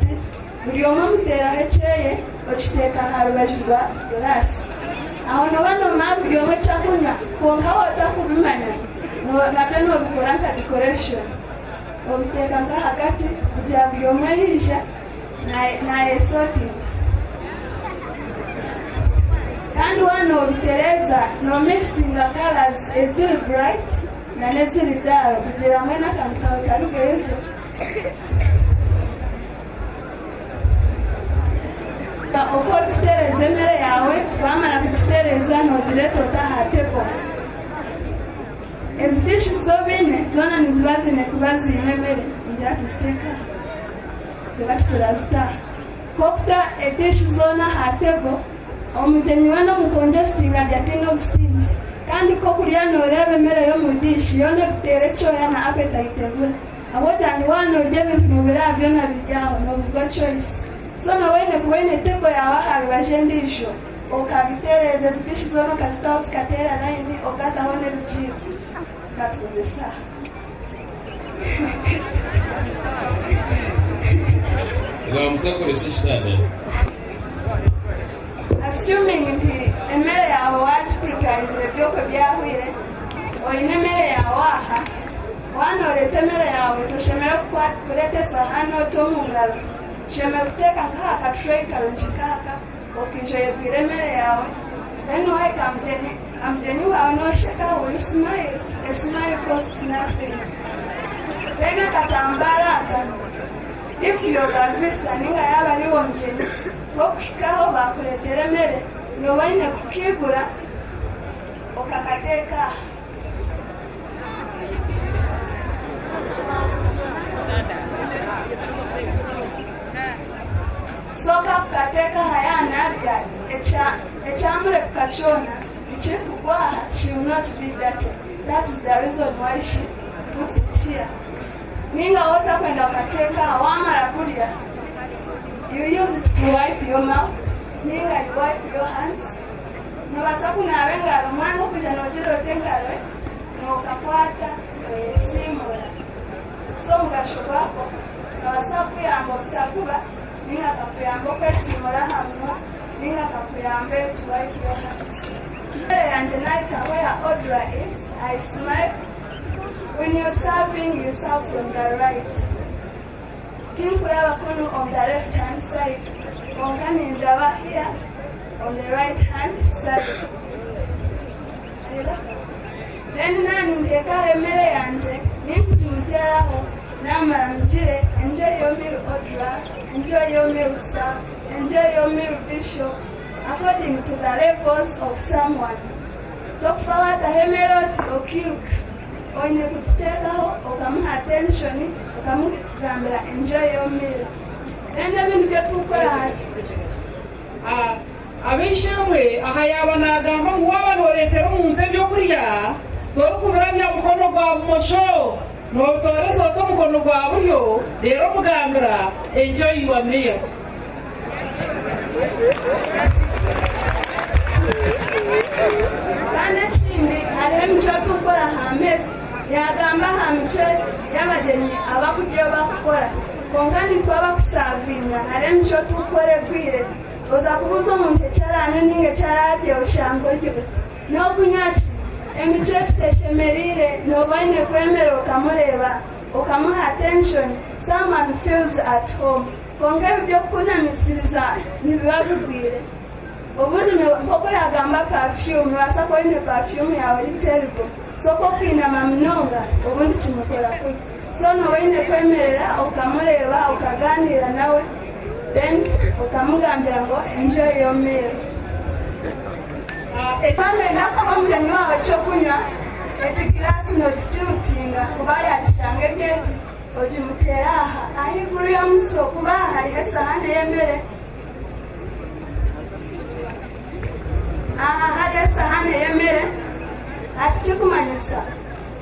Buri omwe omuteeraho ekyeye okiteeka aha rubaju rwa giraasi. Aho nooba noomanya buri omwe eki arikunywa, kwonka waaba otarikubimanya nabyo noobikora nka decoration. Obiteeka nk'ahagati kugira buri omwe yaija naayesotinga. Kandi waaba noobitereeza, noomixinga colours eziri bright n'eziri dull kugira mbwenu akantu kaawe karugeyo gye. Oku orikutereeza emere yaawe, waamara kugitereeza noogireeta ota aha table. Ezi dishes z'obaine zoona niziba ziine kuba ziine emere, ningira tuziteeke aha. Reeba turazita aha. Ku okuta edishi zoona aha table, omugyenyi weena omukongyesitinga arya ataine obusingye. Kandi ku okurya nooreeba emere y'omu dishi yoona ekuteera ekyoya na appetite ebura. Ahabw'okugira ngu waaba noorya ebintu noobireeba byona biri aho, nooburwa choice. So nooba oine kuba oine table yaawe aha rubaju endiijo, okabitereeza ezi dishi zoona okazitaho zikateera layini, okataho n'ebijiiko. Katuguze eshaaha. Mwaba mutakoresa ekitanda. Assuming nti emere yaawe wagipreparingire ebyokwe byahwire, oine emere yaawe aha, waaba noreeta emere yaawe toshemereire kureeta esahaani oti omu ngaro, oshemereire kuteeka nk'aha ka tray karungi nk'aka okaija oyegwire emere yaawe then wahika aha mugyenyi waawe nosheka will you smile, a smile costs nothing. Then akatambaara aka if you're the visitor ninga yaaba niiwe omugyenyi, Okuhika aho baakureetera emere, nooba oine kukaigura okakateeka aha. So kakukateeka aha yaaba naarya, ekyamurekuka kyona nikirikugwa aha, she will not be dirty. That is the reason why she puts it here. Ninga waaba otakwenda kukateeka aha, waamara kurya, You use it to wipe your mouth ninga you wipe your hands. Nobaasa kunaaba engaro omwanya gw'okwija nogira oti engaro nokakwata noyesiimura. So omugasho gwako kabaasa kukuyamba obutakuba ninga kakuyamba okwesiimura aha munwa ninga kakuyambe to wipe your hands. Emere yangye nahika where Audra is, I smile. When you're serving, you serve from the right. Tinkuraba kunu on the left hand side kwonka nindaba here on the right hand side. Then naaba ninteekaho emere yangye ninkugimuteraho naamara ngire enjoy your meal Audra, enjoy your meal sir, enjoy your meal Bishop according to the levels of someone. Tokufa waataho emere oti okairuka. Oine kugiteekaho okamuha attention okamugambira enjoy your meal. Then ebindi bi oturikukora hati. Ab'eishe-emwe aha yaaba naagamba ngu waaba nooreetera omuntu eby'okurya, torikubiramya mukono gwa bumosho, nootooreza ota omukono gwa buryo reero omugambira enjoy your meal. Kandi ekindi hariho emicwe turikukora aha meeza. Yaagamba aha micwe y'abagyenyi abakurya ebi barikukora. Kwonka naitwe abakusaavinga hariho emicwe turikukora egwire. Oza kubuuza omuntu eki araanywe nainga eki araarye oshanga ori oti, N'okunywa ki? Emicwe egi teshemereire, nooba oine kwemera okamureeba, okamuha attention, someone feels at home. Kwonka ebi by'okukunamisiriza nibiba bigwire. Obundi nk'oku yaagamba perfume, noobaasa kuba oine perfume yaawe eri terrible, so ku okwinama munonga obundi kimukora kubi. So nooba oine kwemerera okamureeba, okagaaniira nawe then okamugambira ngu enjoy your meal. Waaba nooyenda kuha omugyenyi waawe ekyokunywa, ekigiraasi nookitiltinga kuba yaagishanga eri egi, ogimuteere aha ahaiguru y'omuso kuba aha hariho esahaani ey'emere. Aha hariho esahaani ey'emere. Hati kirikumanyisa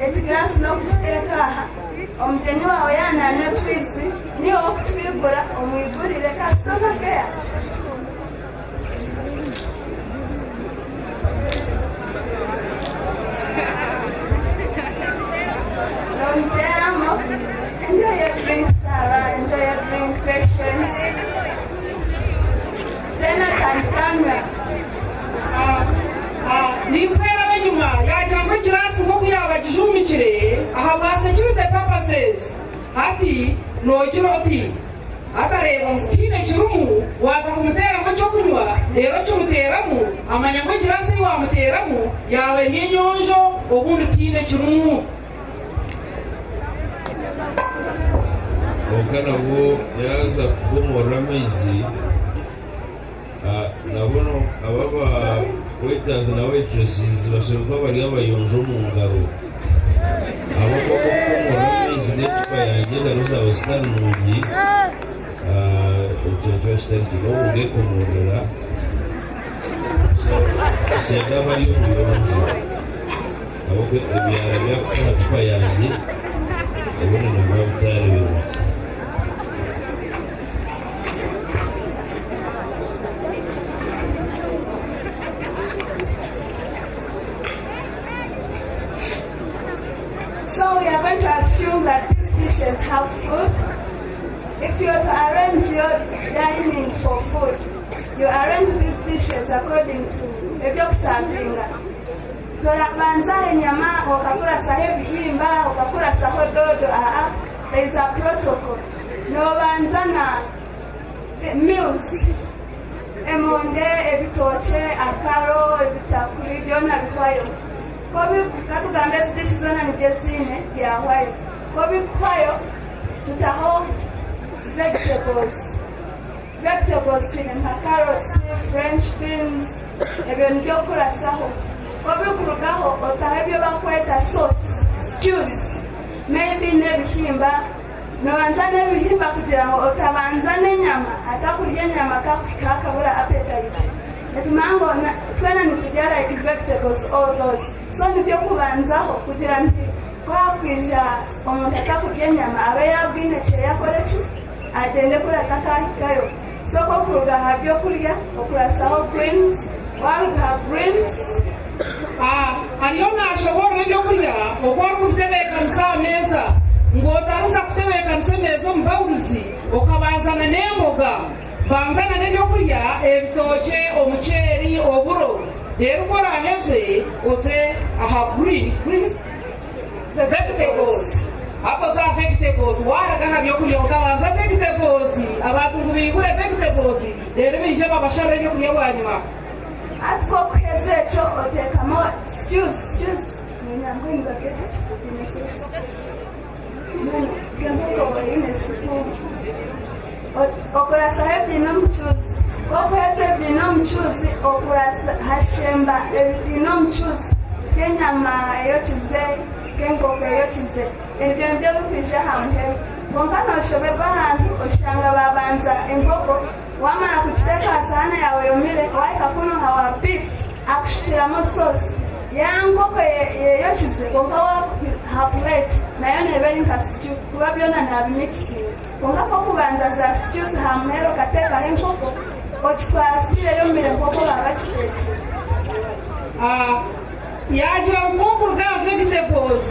ekigiraasi n'okukiteeka aha. Omugyenyi waawe yaaba naanywa otwizi, niiwe ow'okutwigura omwigurire. Customer care. Nomuteeramu enjoy your drink Sarah, enjoy your drink Patience. Then atandika anywa. Ninkuhwera ab'enyima yaagira ngu egiraasi nk'oku yaaba agijuumikire ahabwa security purposes hati noogira oti Akareeba ngu tihaine kirimu, waaza kumuteeramu eky'okunywa, reero okimuteeramu, amanya ngu egiraasi ei waamuteeramu yaaba eri enyonjo, obundi tihaine kirimu. Kwonka nabwo yaaza kukomorora amaizi, nabo aba aba waiters na waitresses bashemereire kuba bari abayonjo omu ngaro ahabw'okuba ku orikukomorora amaizi n'ecupa yangye engaro zaawe zitari nungi, ekyo nikiba kitari gye. N'obu ngekomorora so nikyenda abe ari omuyonjo ahabw'okuba ebyara byakuta aha cupa yangye obundi nibiba bitari birungi. So we are going to assume that these dishes have food. If you are to arrange your dining for food, you arrange these dishes according to ebyokusavinga. Torabanzaho enyama okakurasaho ebihimba okakurasaho dodo aa there is a protocol. Nobanza na meals, emonde, ebitookye, akaro, ebitakuri byona bihwayo. Katugambe ezi dishi zoona nibyo eziine byahwayo. Ku obikuhwayo tutaho vegetables. Vegetables twine nka carrots, french beans ebyo nibyo okuratsaho. Ku obikurugaho otaho ebi bakweta sauce, stews maybe n'ebihimba. Nobanza n'ebihimba kugira ngu otabanza n'enyama atakurya enyama akakuhikaho akabura appetite. Nitumanya ngu twena niturya like vegetables all those so nibyo kubanzaho kugira nti ku hakwija omuntu atakurya enyama abe yabwine kyeye akore ki agyende kuri atakahikayo. So ku okuruga aha byokurya okurasaho greens waruga aha greens. Ariyo naashoboorora eby'okurya oku arikubitebeekanisa aha meeza, ngu otariza kutebeekanisa emeeza omu bawuruzi okabanzana n'emboga, banzana n'eby'okurya, ebitookye, omuceeri, oburo, reero ku oraaheze oze aha green, greens, vegetables, hati oze aha vegetables, waaruga aha by'okurya okabanza vegetables, abantu ngu baigure vegetables reero baije babasharire eby'okurya bwanyima. Hati ku okuheza ekyo oteekamu stews, stews niinyanga nibabyeta ki? Nk'enkoko eine supu. Okurasaho ebiine omucuuzi. Ku okuheza ebiine omucuuzi okurasa hashemba ebitaine omucuuzi nk'enyama eyokize, nk'enkoko eyokize. Ebyo nibyo birikwija aha muheru. Kwonka nooshoberwa ahantu oshanga baabanza enkoko. Waamara kugiteeka aha sahaani yaawe eyomire, waahika kunu aha wa beef akushukiramu sauce ya nkoko eyokize kwonka aha plate nayo neeba eri nka stew kuba byona naabimikisinga. Kwonka ku orikubanza za stews aha muheru okateekaho enkoko okitwara still eyomire nk'oku baaba bakiteekire. Yaagira ngu ku orikuruga aha vegetables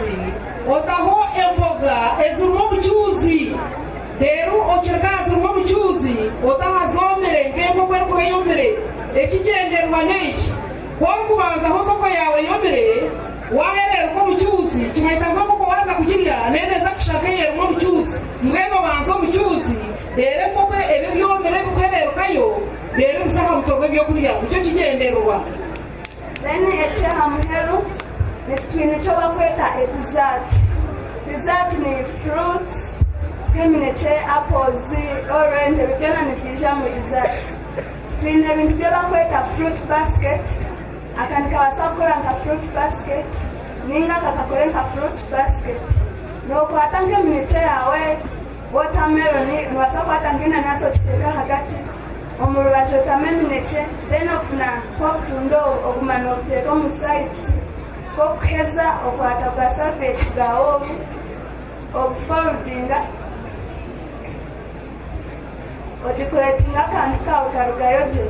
otaho emboga ezirimu omucuuzi. Reero okireka aha zirimu omucuuzi, ota aha zoomire nk'enkoko erikuba eyomire. Ekigyendererwa n'eki, Ku orikubanzaho enkoko yaawe eyomire, waahereeruka omucuuzi, kimanyisa ngu enkoko waaza kugirya neeba eza kushusha nk'ei erimu omucuuzi. Mbwenu obanza omucuuzi, reero enkoko ebi ebyomire ebirikuhereerukayo. obiteekayo reero biza aha mutwe gw'ebyokurya. Nikyo kigyendererwa. Then eky'aha muheru twine eki bakweta e dessert. Dessert ni fruits nk'eminekye, apples, orange ebyo byona nibiija omu dessert. Twine ebintu ebi bakweta fruit basket, aka nikabaasa kukora nka fruit basket ninga aka kakore nka fruit basket. Nookwata nk'eminekye yaawe, watermelon, noobaasa kukwata nk'enanasi okiteeka ahagati, omu rubaju otamu eminekye, then ofuna nk'obutunda obu oguma noobuteeka omu sides, ku orikuheza okwata bwa serviette bwawe obu, obufoldinga, odecoratinga akantu kaawe karugayo gye.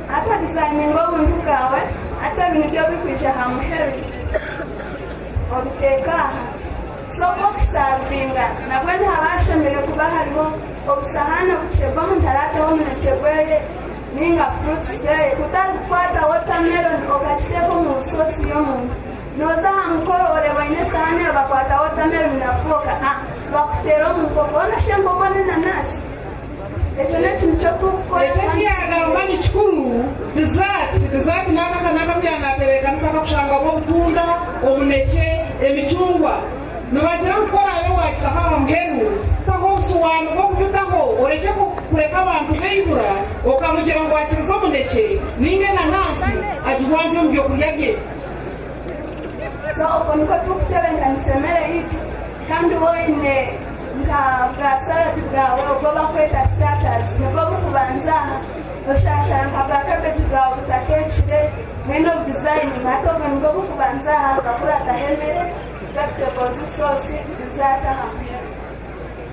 Hati odizayininga obuntu bwawe, hati ebi nibyo birikwija aha muheru obiteeka aha. So obu okusavinga nabwo nihaba hashemereire kuba hariho obusahaani obukye bw'omuntu araateho omunekye gweye ninga fruits zeye. Kutari kukwata watermelon okakiteeka omu soosi y'omuntu. Nooza aha mukoro oreeba oine esahaani yawe bakwata watermelon na fork bakuteera omu nkoko. Hoona shi enkoko n'enanasi? Ekyo n'ekintu ky'oturikukora. Ekyo eki yaagamba ni kikuru. Dessert, Dessert n'aka aka n'aka aku yaanaatebeekanisa akakushangamu obutunda, omunekye, emicungwa. Nibagira ngu ku oraabe waagitaho aha muheru, taho obusowaani bw'okubitaho orekye kureka abantu beihura okamugira ngu akirize omunekye nainga enanansi agijwanzye omu byokurya bye. So okwo nikwo turikutebeekanisa emere yaitu kandi waaba oine nka bwa salad bwawe obu barikweta starters nibwo burikubanza aha oshashara nka bwa cabbage bwawe butateekire mbwenu obudizayininga hati obwo nibwo burikubanza aha bukakurataho emere, vegetables, sauce, dessert aha muheru.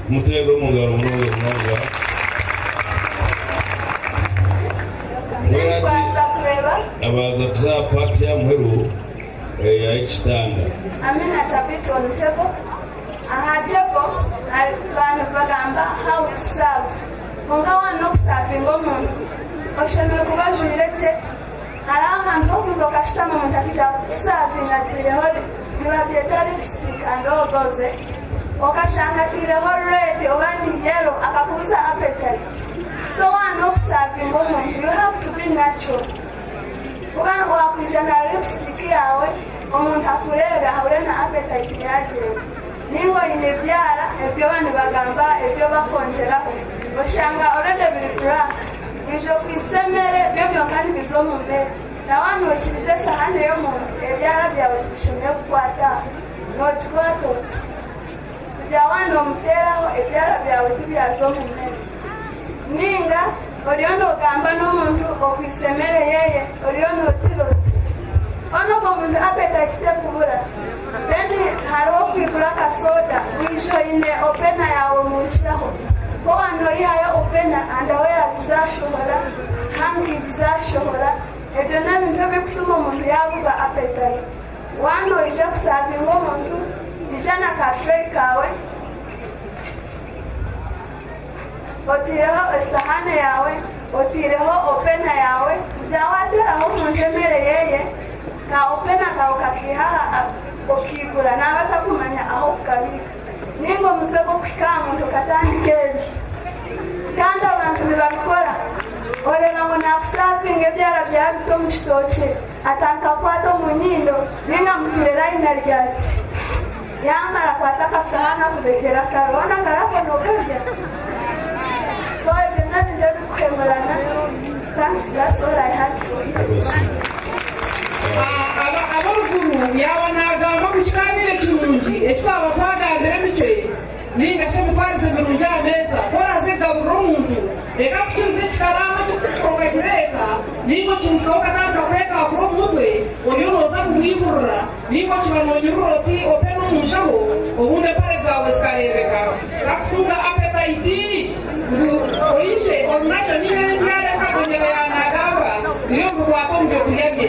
Muteerwe omu ngaro munonga munonga. Mbwenu hati abaza kuza aha paati y'aha muheru ey'ekitanda. Amina Tabitha on table. Aha table abantu nibagamba how to serve kwonka waaba n'okusavinga omuntu oshemereire kuba ojwaire gye. Hariho ahantu h'okuza okashutama omuntu akaija kukusavinga ataireho nibabyeta lipstick and all those okashanga ataireho red oba ni yellow akakubuza appetite. So waaba n'okusavinga omuntu you have to be natural. Kuba wakwija na lipstick yaawe omuntu akureebe ahure na appetite yaagyenda. Ninga oine ebyara ebyo nibagamba ebyo bakwongyeraho oshanga already biri black. Oija okwitsa emere, byo byonka nibiza omu mere. Na waaba nookiriza esahaani y'omuntu, ebyara byawe tibishemereire kukwata aho. Noogikwata oti. Kugira waaba noomuteeraho, ebyara byawe tibyaza omu mere. Nainga oriyo noogamba n'omuntu okwitsa emere ye, oriyo noogira oti, Hoona ogwo muntu appetite tekubura. Then hariho okwigura akasoda, waija oine opener yaawe omu nshaho. Ku waaba noihayo opener, underwears zaashohora, hankies zaashohora, ebyo n'ebintu ebirikutuma omuntu yaaburwa appetite. Waaba noija kusaavinga omuntu, ija na ka tray kaawe, otaireho esahaani yaawe, otaireho opena yaawe, kugira waateeraho omuntu emere yeye, ka opena kaawe okakaiha aha okaigura naaba atakumanya ah'okukabiika. Nainga omuze gw'okuhika aha muntu okatandika ebyo. Kandi abantu nibabikora. Oreeba ngu naakusaavinga ebyara byaba bita omu kitookye, atandika kukwata omu nyindo, nainga amutaire layini ari ati. Yaamara akwata akasahaani akubegyera akaro hoona akaro ako nookarya? So ebyo n'ebintu ebirikuhemurana. Thanks that's all I had for you. Ab'oruguru yaaba naagamba ngu kikaabaire kirungi eki twaba twagambire emicwe nainga shi emitwarize mirungi aha meeza. Ku oraaze kugaburira omuntu, reka akukirize ekikaramu okakireeta, nainga okimuhikaho okatandika kwekaakura omu mutwe oriyo nooza kumwihurira. Nainga okiba noonyurura oti ope n'omu nshaho, obundi empare zaawe zikareebeka. Takutunga apetayiti ngu oije ori nakyo nainga ebyara ebi Kagonyera yaanaagamba biri omu bikwata omu by'okurya bye.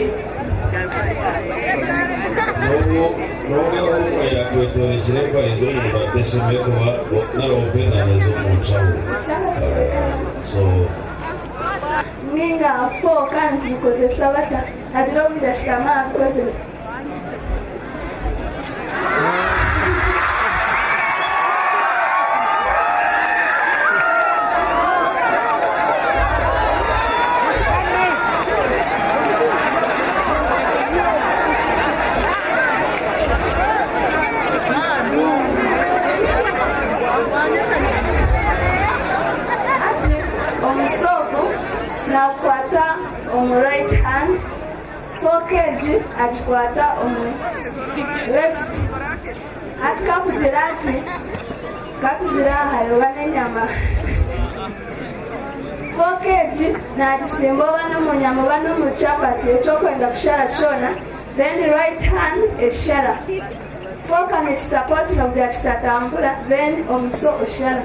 N'obu n'obu ehuuma yaakwetorekire empare z'omunda teshemereire kuba nari ompe enaama z'omu nshaho. So. Ninga fork nitubikozesa bata? Hagira owija ashutama abikozese. Hati omusa ogu nagukwata omu right hand. Fork egi agikwata omu left. Hati kakugira ati, katugire aha hariho n'enyama. Fork egi nagisimba oba n'omu nyama oba n'omu chapati eki orikwenda kushara kyona, then right hand eshara. Fork nekisapotinga kugira kitatambura then omuso oshara.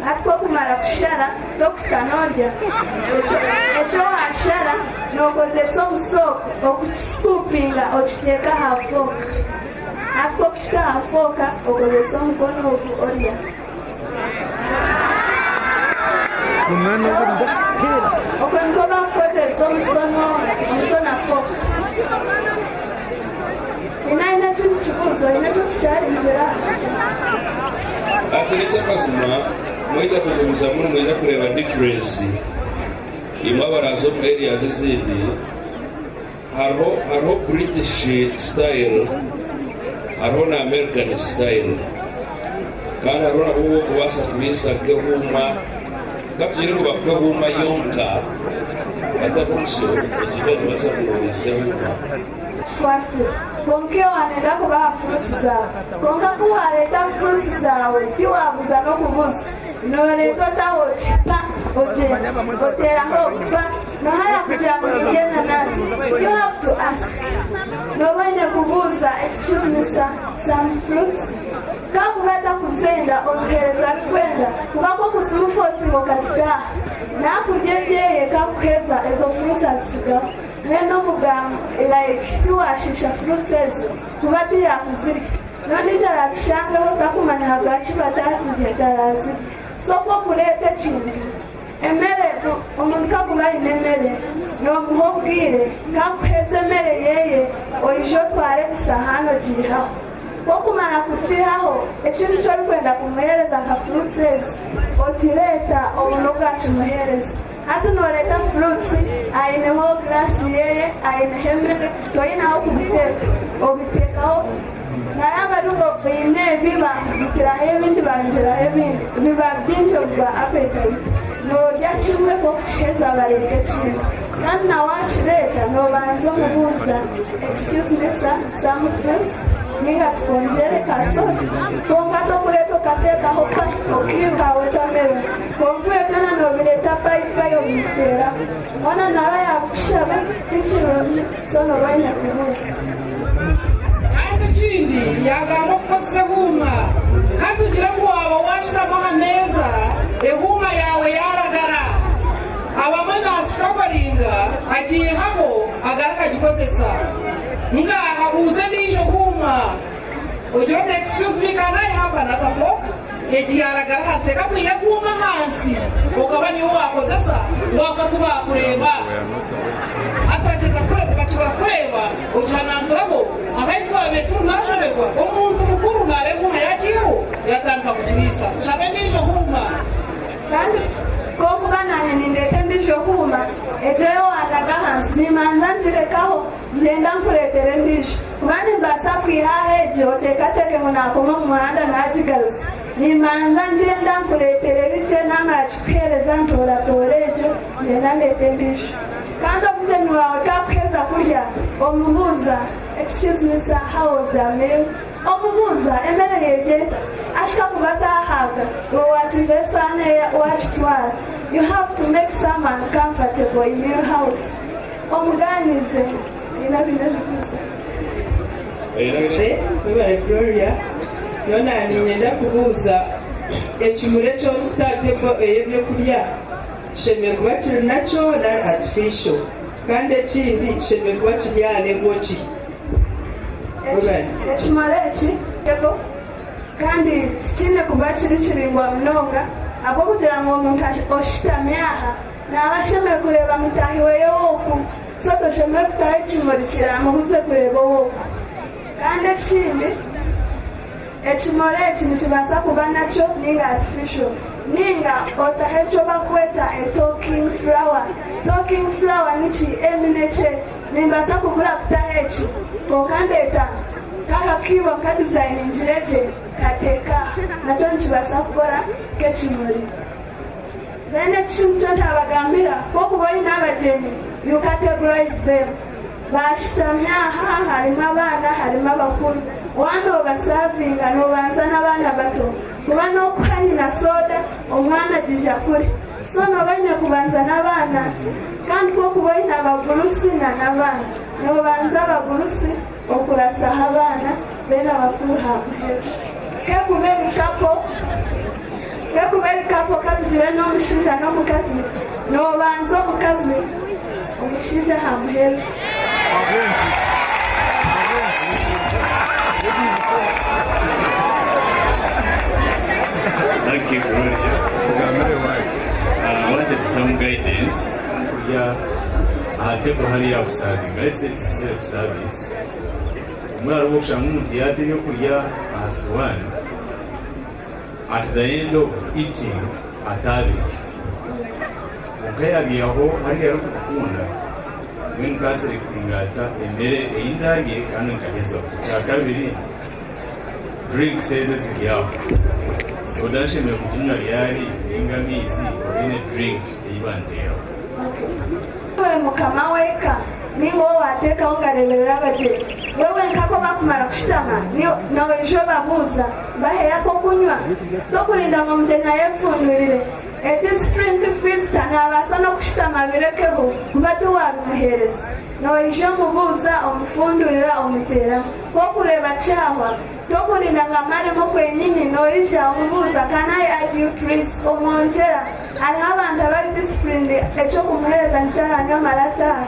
Hati ku okumara kushara tokuhika norya. Eki washara nokozesa omuso okukiscoopinga okiteeka aha fork. Hati ku okukita aha fork okozesa omukono ogu orya. Okwo nikwo bakukozesa omuso na fork. Haine aine ekindi kibuuzo? Haine eki otukyarinzire aha? Hati n'eky'amazima mwaija kugumizamu nimwija kureeba difference imwe abaraaza omu areas ezindi hariho hariho British style hariho na American style kandi hariho nabwo obu orikubaasa kuriisa nk'ehuuma katugire ngu bakuhe ehuuma yonka hatariho musyo egyo neebaasa kuhuriisa ehuuma. Kikwatsire. Kwonka iwe waanenda kubaha fruits zaawe. Kwonka ku waareeta fruits zaawe tiwaabuza n'okubuza. Nooreeta otaho oti pa ogyenda. Oteeraho pa. Nooha yaakugira ngu nindya enanasi? You have to ask. Nooba oine kubuuza excuse me sir, some fruits? Ku akuba atakuzenda oziheereza arikwenda kuba ku okuzimufosinga okazitaha. Naakurya ebyeye ku akuheeza ezo fruits azitsigaho. Mbwenu omugambo like tiwashiisha fruits ezo kuba tiyakuzirya nondiijo arazishangaho takumanya ahabwaki batazirya tarazirya so ku okureeta ekintu emere omuntu kakuba ayine emere nomuha obwire kakuheeza emere yeye oije otware ekisahaani ogiihaho ku okumara kugiihaho ekindi ekyorikwenda kumuheereza nka fruits ezi okireeta obone obwakimuheereza. Hati noreeta fruits aineho glass yeye aineho emere toine ahokubiteeka obiteekaho nayaba ari ngu oine ebi bakubitiraho ebindi bayongyeraho ebindi biba bingi obuba appetite norya kimwe kwokukiheza bareeta ekindi kandi na wakireeta nobanza omubuuza excuse me sir some fruits Ninga tukwongyere ka sauce kwonka tokureeta okateekaho payi okairuka watermelon kwonka iwe byona nobireeta payi payi obiteeraho hoona naaba yakushaba tikirungi so nooba oine kubuuza. Kandi ekindi yaagamba okukozesa ehuuma. Ka tugire ngu waaba waashutama aha meeza ehuuma yaawe yaaragara. Abamwe naasitokoringa agiihaho agaruka agikozesa. Ngaaha buuza endiijo huuma. Ogire oti excuse me can I have another fork? Egi yaaragara ahansi reka kwiha ehuuma ahansi okaba niiwe waakozesa ngu ahabw'okuba tibaakureeba. Hati bagyeza kukureeba bakibura kukureeba ogihananturaho ahu twabaire turi naashoberwa omuntu mukuru naareeba ehuuma yaagiihaho yaatandika kugiriisa. Shaba endiijo huuma. Kandi ku okuba naanye nindeeta endiijo huuma, egyo ei waanaga ahansi, nimbanza ngirekaho, ngyenda nkureetera endiijo. Kuba nimbaasa kwiha aha egyo, oteekateeke ngu naakoma omu muhanda naagigaruza. Nimbanza ngyenda nkureetera erigye, naamara kikuheereza ntooratoora egyo, ngyenda ndeeta endiijo. Kandi omugyenyi waawe ku akuheeza kurya, omubuuza, Excuse me sir, how was the meal? Omubuuza emere yegyo eta? Ashika kuba atahaaga, iwe wakiza esaano eye wakitwara. You have to make someone comfortable in your house. Omugaaniize. Haine abaine ebibuuzo? Webare Gloria, nyowe naba niinyenda kubuuza ekimuri eki orikuta aha table ey'ebyokurya kishemereire kuba kiri natural nari artificial? Kandi ekindi kishemereire kuba kiri aha level ki? Webale. Ekimuri eki table kandi tikiine kuba kiri kiraingwa munonga ahabw'okugira ngu omuntu oshutami aha naaba ashemereire kureeba mutaahi we ow'oku so toshemereire kutaho ekimuri kiramubuze kureeba ow'oku. Kandi ekindi, ekimuri eki nikibaasa kuba nakyo ninga artificial ninga otaho ekyo bakweta a talking flower. Talking flower niki? Eminekye. Nimbaasa kubura kutaho eki, kwonka ndeeta nk'akakiibo nkadizayiningire gye nkateeka aha. Nakyo nikibaasa kukora nk'ekimuri. Then ekindi nikyo ntaabagambira, ku orikuba oine abagyenyi, you categorize them. Baashutami aha, harimu abaana, harimu abakuru. Waaba noobasavinga, noobanza n'abaana bato. Kuba n'okuha nyina sooda, omwana agija kuri. So nooba oine kubanza n'abaana. Kandi ku orikuba oine abagurusi n'abaana, noobanza abagurusi okurasaho abaana, then abakuru aha muheru. K'ekuba eri couple, k'ekuba eri couple katugire n'omushaija n'omukazi, noobanza omukazi, omushaija aha muheru. Thank you, Gloria. I wanted some guidance kurya aha table hariya kusavinga. Let's say it's self service. Omwe hariho okushanga omuntu yaata ebyokurya aha suwaani at the end of eating ataabirya. Kwonka yaabiihaho hariya arikubikunda mbwenu nkaselectinga ata emere ei ndaarye kandi nkahezaho. Ekyakabiri drinks ezo eziri aho, soda nshemereire kuginywa ryari ninga amaizi or any drink ei banteeraho. Iwe mukama w'eka, nainga ou waateekaho ngu areeberere abagyenyi, we wenka ku baakumara kushutama, noija obabuuza, baheyo ak'okunywa? T'okurinda ngu omugyenyi ayefundurire. A disciplined visitor naabaasa n'okushutama abirekeho kuba tiwaabimuheereza. Noija omubuuza, omufundurira, omuteeramu. Ku orikureeba kyahwa, t'okurinda ngu amaremu kwenyini, noija omubuuza, Can I add you please? Omwongyera. Hariho abantu abari disciplined eky'okumuheereza nikyo aranywa amare ataahe.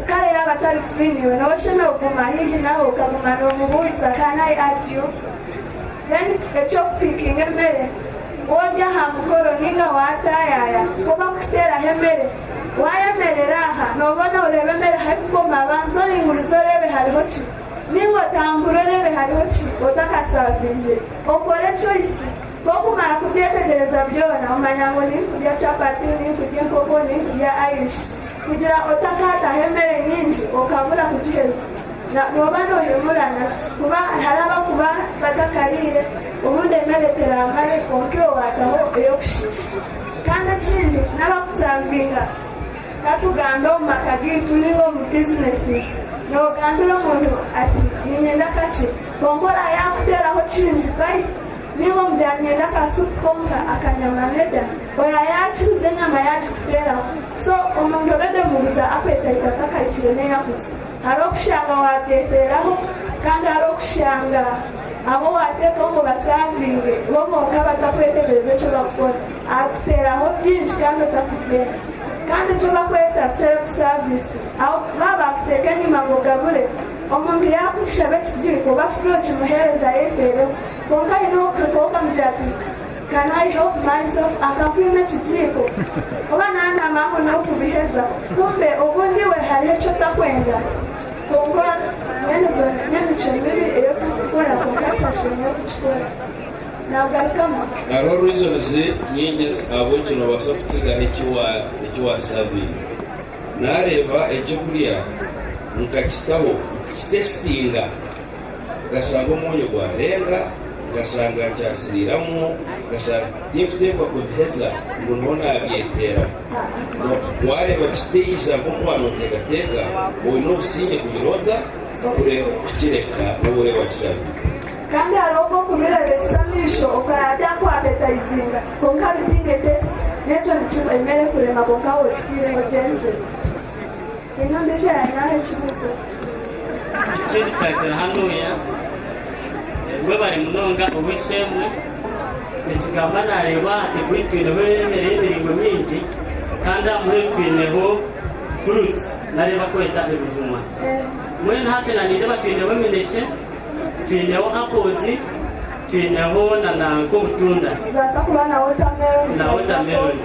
Kare yaaba atari free naiwe nooba oshemereire kuguma haihi nawe okaguma noomubuuza, Can I add you? Then eky'okupiikinga emere, Ori aha mukoro ninga waataayaaya, ku bakuteeraho emere, waayemerera aha, noobona oreeba emere ahu erikukoma, banza oringurize oreebe hariho ki, ninga otambure oreebe hariho ki otakasaavingire. Okore choice. Ku okumara kubyetegyereza byona, omanya ngu ninkurya chapati, ninkurya enkoko, ninkurya Irish. Kugira otakaataho emere nyingi okabura kugiheza. Nooba noohemurana kuba hariho abakuba batakariire, obundi emere teraamare kwonka iwe waataho ey'okushiisha. Kandi ekindi n'abakusavinga, ka tugambe omu maka gaitu nainga omu bizineesi, noogambira omuntu ati niinyenda kakye kwonka oraabe yaakuteeraho kingi bai nainga omugira niinyenda ka supu konka akanyama neda, oraabe yaakiriza enyama yaagikuteeraho. So omuntu already omubuza appetite atakahikire n'eyakuza. Hariho okushanga waabyeteeraho kandi hariho okushanga abu waateekaho ngu basaavinge bo bonka batakwetegyereza eki barikukora. Arikuteeraho bingi kandi otakubyenda. Kandi eki barikweta self service aho baaba baakuteeka enyima ngu ogabure, omuntu yaakushaba ekigiiko oba furi okimuheereza ayeteereho. Kwonka haine ow'okuhikaho okamugira ati Can I help myself akakwima ekigiiko oba nanama ngu nokubiheza kumbe obundi iwe hariho eki otakwenda kwonka mbwenu ezo nemicwe mibi eyi oturikukora kwonka tutashemereire kukikora. Nagarukamu. Hariho reasons nyingi ahabw'enki nobaasa kutsigaho eki wasavinga. Nareeba ekyokurya nkakitaho nkakitesitinga. Nkashanga omwonyo gwarenga, nkashanga nkyasiriiramu, nkashanga tinkuteekwa kubiheza ngu niho naabyeteeramu. Waareeba kitaija nk'oku waaba nooteekateeka, oine obusingye kugira ota? Kukireka n'obu orebe wakishabire. Kandi hariho obw'okubireebesa amaisho okaraba byakuapetayizinga kwonka bitaine taste. N'ekyo nikiba emere kurema kwonka waaba okitaireho gyenzire. Haine ondiijo ayaainaho ekibuuzo? Ekindi kyakira hanuya mwebare munonga ow'eishe-emwe. Nikigamba nareeba aha table ei twineho emere y'emiringo mingi kandi aha muheru twineho Fruits nari ebi barikweta ebijuma. Mbwenu hati na nindeeba twineho eminekye, twineho apples, twineho na na nk'obutunda. Nizibaasa kuba na watermelon. Na watermelon.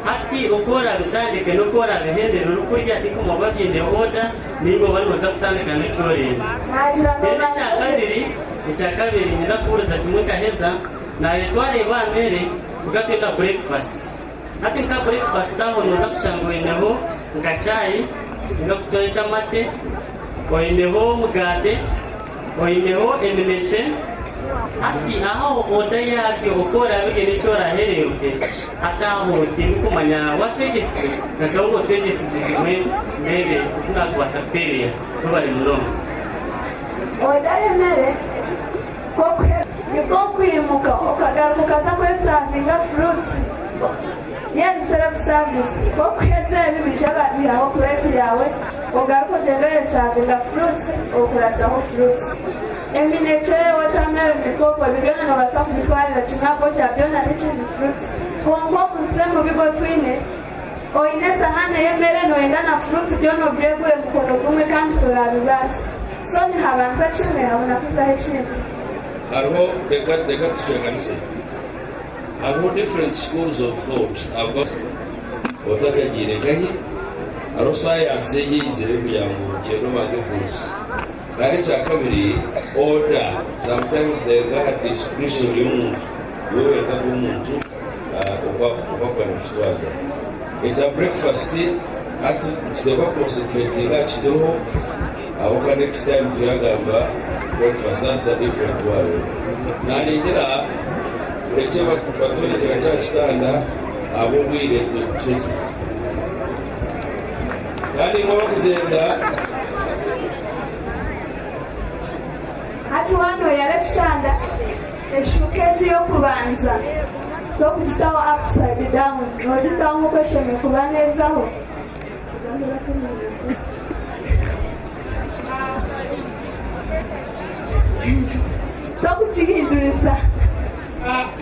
Hati oku oraabitandike n'oku oraabihendere orikurya tikumanya oba biine order nainga oba nooza kutandika n'eki orenda. Naagira Then noobaasa ekya kabiri, ekya kabiri nyenda kubuuriza kimwe nkaheza, naawe twareeba aha mere kwonka twenda breakfast. Hati nka breakfast aho noza kushanga oineho nka chai ninga oku tweta amate, oineho omugate, oineho eminekye, hati aho oda yabyo oku orabirye n'eki orahereruke hati aho tindikumanya watwegyesize nashaba ngu otwegyesize kimwe ndeebe oku nakubaasa kutereera. Webare munonga. Oda y'emere Nikwo kwimuka okagaruka okaza kwesavinga fruits yeri self service kokuheza ebi baija babihaho plate yawe ogaruke ogyende oyesavinga fruits okurasaho fruits eminekye, watermelon, pawpaw ebyo byona nobasa kubitwarira kimwe ahabw'okugira byona niki ni fruits kwonka omuze mubi gwotwine oine esahani ey'emere noyenda na fruits byona obyegure mukono gumwe kandi torabibaasa. So nihabanza kimwe habona kuzaho ekindi. Hariho, reka, reka tucwekanise. Hariho different schools of thought about otakagiire nkahi. Hariho sayansi egi eizire kugira ngu gyenda obanze fruits. Kandi ekya kabiri, order, sometimes neeruga aha discretion y'omuntu, iwe wenka nk'omuntu oku oku akwenda kukitwaza. Ekya breakfast hati nituteekwa kuconcentratinga aha kiriho. Ahabw'okuba next time turyagamba breakfast that's a different world. Naningira murekye batworekye nka kya kitanda ahabw'obwire tuheze. Kandi imwe abakugyenda. Hati waaba noyara ekitanda, eshuuka egi ey'okubanza tokugitaho upside down, nogitaho nk'oku eshemereire kuba neezaho. Tokugihinduriza.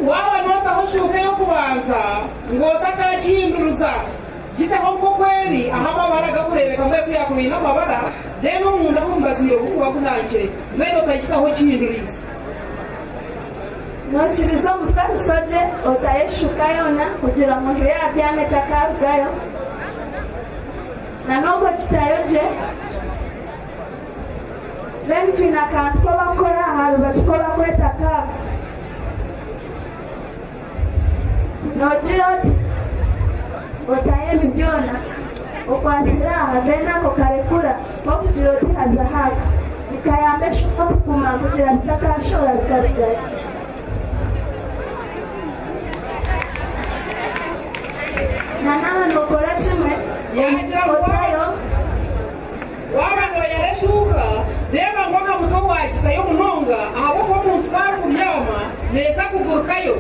Waaba nootaho shuuka ey'okubanza ngu otakagihinduriza, giteho nk'oku eri ahu amabara gakureebeka mbwenu ku yaakuba eine amabara, then omunda ahu omubaziire gurikuba gunankire, mbwenu otagitaho ekihinduriize. Nookiriza omufariso gye otayo eshuuka yoona kugira omuntu yaabyama etakaarugayo. Na n'ogwo kitayo gye. Then twine akantu ku bakukora aha rubaju ku bakweta kaafu. Noogira oti otayo ebi byona okwatsire aha then ako karekura k'okugira oti haza haaka. Nikayamba eshuka kuguma kugira bitakashohora bikarugayo. Na n'aha nookora kimwe Yaagira ngu otayo. Waaba nooyara eshuuka, reeba ngu aha mutwe waagitayo munonga ahabw'okuba omuntu ku arikubyama neeza kugurukayo.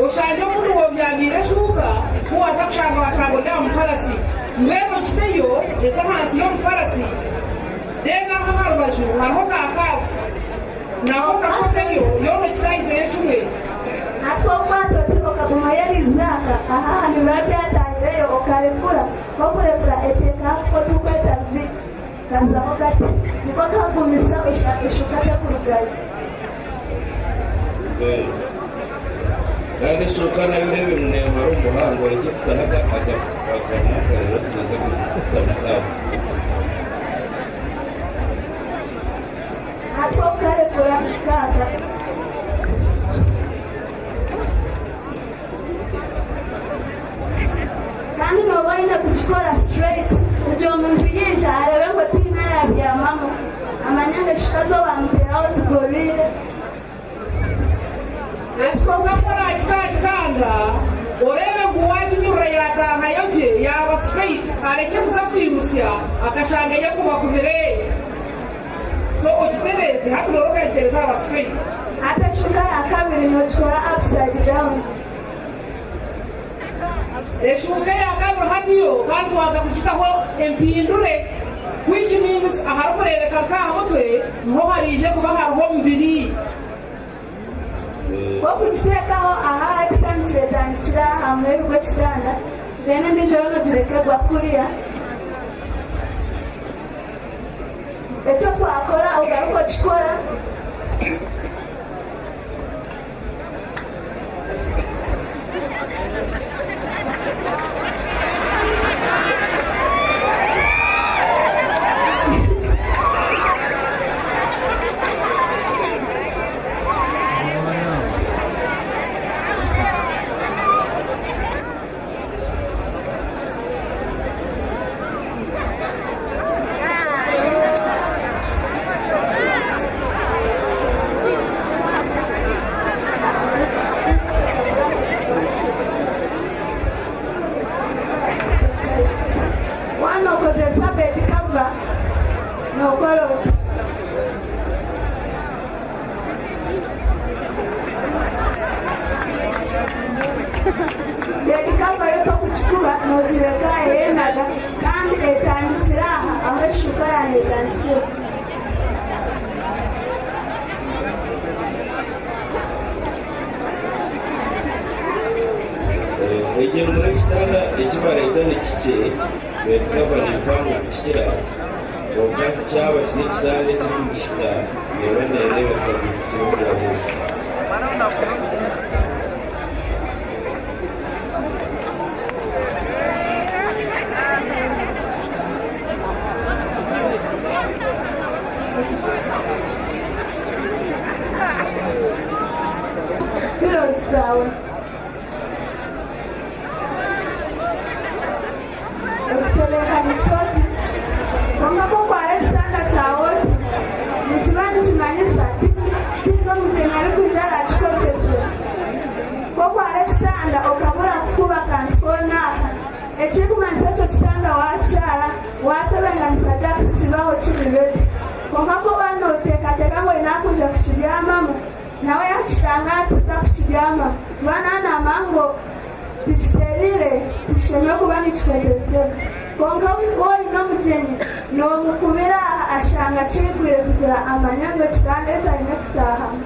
Oshangye omundi wobyamiire eshuuka, ku waaza kushanga waashanga ori aha mufarasi. Mbwenu ogiteyo eze ahansi y'omufarasi, then aho aha rubaju hariho ka kaafu nako kashoteyo, yoona ogitaahizeyo kimwe. Hati okwata oti okaguma yerizaaka aha hantu biba byatahireyo okarekura kokurekura eteeka aku otukweta V kazaho kati niko kagumisa eshuka tekurugayo. Kandi eshuka nayo oreebe ngu neemara omu buhango orekye kutaho akananka reero tunaza kutamu akaafu. Hati okarekura kaka. Kandi nooba oine kugikora straight kugira omuntu yaija areebe ngu tihaine ayabyamamu amanye ngu eshuka ezi waamuteeraho zigorwire. Eshuka ku oraagita aha kitanda oreebe ngu waaginyurura yaataahayo gye yaaba straight arekye kuza kwimutsya akashanga eyekubakubire. So ogitereeze hati noora okagitereeza yaaba straight. Hati eshuka ya kabiri noogikora upside down. Eshuuka eya kabiri hati yo kandi twaza kugitaho empindure which means aharikureebeka nk'aha mutwe niho hariije kuba hariho omubiri. Kw'okugiteekaho aha ekitandikire etandikire aha muheru gw'ekitanda then endiijo yoona ogireke egwa kuriya. Ekyo twakora ogaruke okikora. Waaba nookozesa bed cover nookora oti. Bed cover yo tokugikura noogireka eyenaga kandi etandikira aha ahu eshuuka yangye etandikira. Enyima y'ekitanda eki bareeta ni kikye, bed cover ni mpango kukikira, kwonka kyaba kiri ekitanda ekirikugishika neeba neereebeka gye tikiri murabyo. Pillows zaawe ozitebeekanisa oti, kwonka ku okwara ekitanda kyawe oti, nikiba nikimanyisa tihaine omugyenyi arikwija araakikozese. Ku okwara ekitanda okabura kukuba akantu koona aha, ekirikumanyisa ekyo kitanda waakyara waatebeekanisa just kibaho kiri ready. Kwonka ku oba nooteekateeka ngu oine ahakwija kukibyamamu, nawe yaakishanga ati takukibyamamu. Kuba naanamba ngu tikitereire, tikishemereire kuba nikikozesibwa. Kwonka waaba oine omugyenyi, noomukubira aha ashanga kigwire kugira amanye ngu ekitanda eki aine kutaahamu.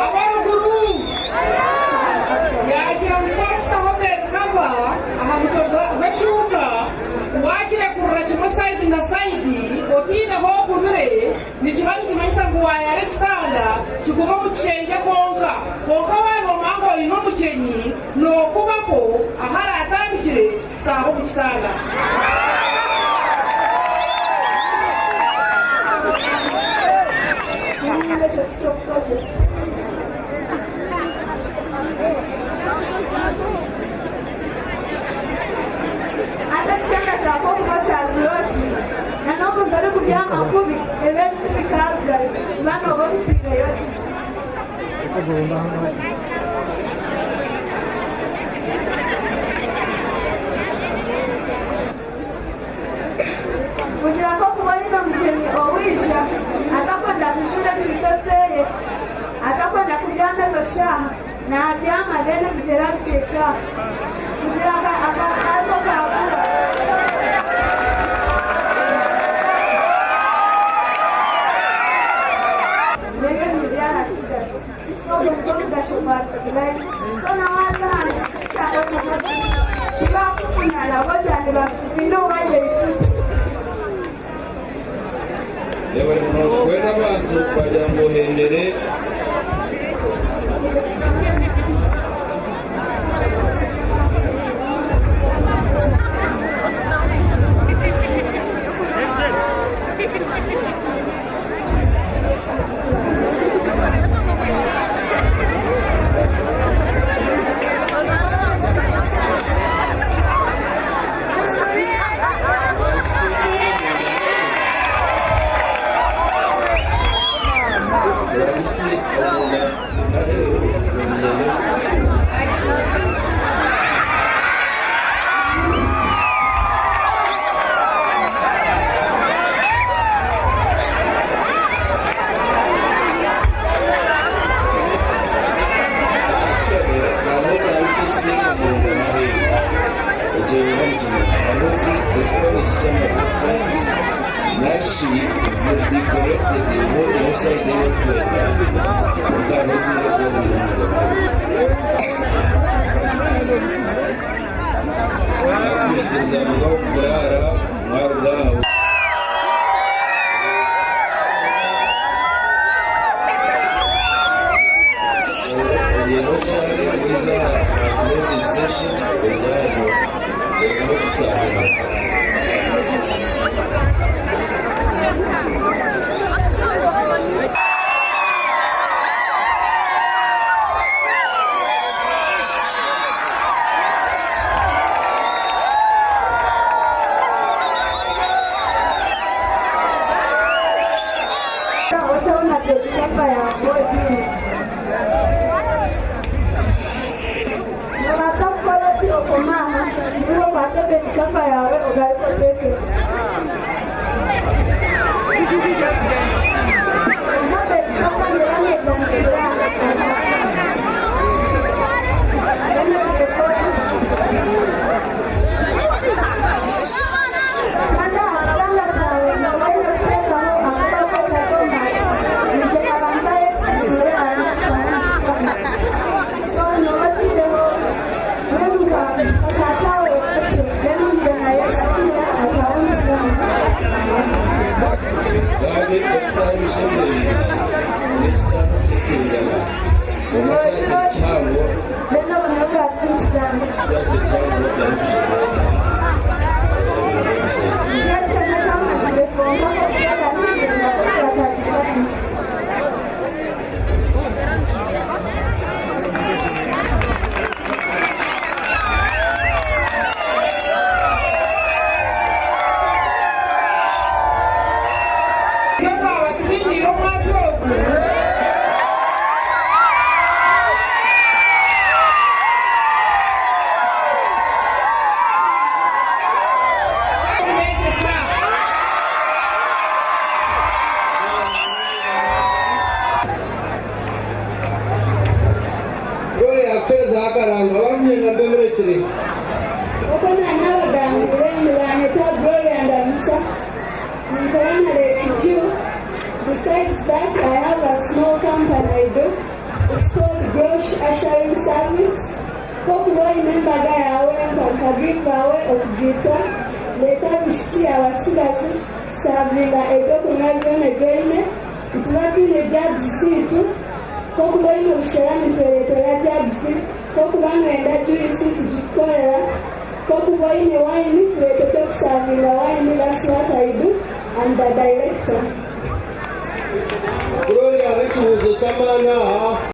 Ab'oruguru yaagira ngu ku orikutaho bed cover aha mutwe gw'eshuuka, waagirekurira kimwe sayidi na sayidi otaine ahu okubire, nikiba nikimanyisa ngu waayara ekitanda kigume omu kishengye kwonka. Kwonka waaba noomanya ngu oine omugyenyi, nookubaho ahu araatandikire kutaaha omu kitanda. Ninga ekyo tiky'okukozesa. Hati ekitanda kyawe ku orikuba okyazire oti, na n'omuntu orikubyama kubi, ebi ebiti bikaarugayo, kuba nooba obitaireyo gye. Kugira ku okuba oine omugyenyi owaija atakwenda kujuura enkaito zeye, atakwenda kubyama ezo shaaha, nabyama then ebigyere abiteeka aha kugira akariko kakura. Then ebindi byaratsigaza. So ogwo nigwo mugasho gwa line. So na waaza aha kushanga tibakufunana bogira nibaine obu baine. Yebare munonga kuhwera abantu twagira ngu ohendere. Nakwikiriza ngu ah'okuraara mwaruga aho. Ogyende okyare oije aha closing session oryaho ah'okutahira. Oteho na bedikava yaawe ogiine. Noobaasa kukora oti okome aha, nainga okwate bedikava yaawe ogaruke oteekeho. Kwonka bedikava neeba neegambikire aha. Then ogireke oti. Kandi aha kitanda kyawe nooba oine kuteekaho aku barikweta doormat. Niinyenda abanze ayeesiimuure abone kutwara omu kitanda. So nooba otaireho mbwenu nka ka towel kakye then omugyenyi ayeesiimuura atware omu kitanda. Kandi okutaha ebishemereire n'ekitanda kirikwingana kwonka kyaba kiri kihango Then obone bwaza omu kitanda. kyaba kiri kihango okutaha ebishemereire. Nyekyena kamazire kwonka kokuba barikwenda kukurata design. Iyo twaba tubindiire omwazi ogu. Kubegyesa. Gloria yakuherezaho akarango abarikugyenda mbe murekire. Nk'oku naanabagambire nibanyeta Gloria Ndamutsa. Ninkora na Lake View. Besides that, I have a small company I do. It's called Grosh Ushering Service. Nk'okuba oine embaga yaawe nka nka giveaway okugaitwa, reeta abaishiki abatsigazi tusavinga ebyokunywa byona ebi oine. Nituba twine jugs zaitu. Nk'okuba oine obushera nitwereetera jugs. Nk'okuba nooyenda juice tugikukorera. Nk'okuba oine wine tureete kusavinga wine. That's what I do. I'm the director. Gloria hariho ekibuuzo ky'amaani aha.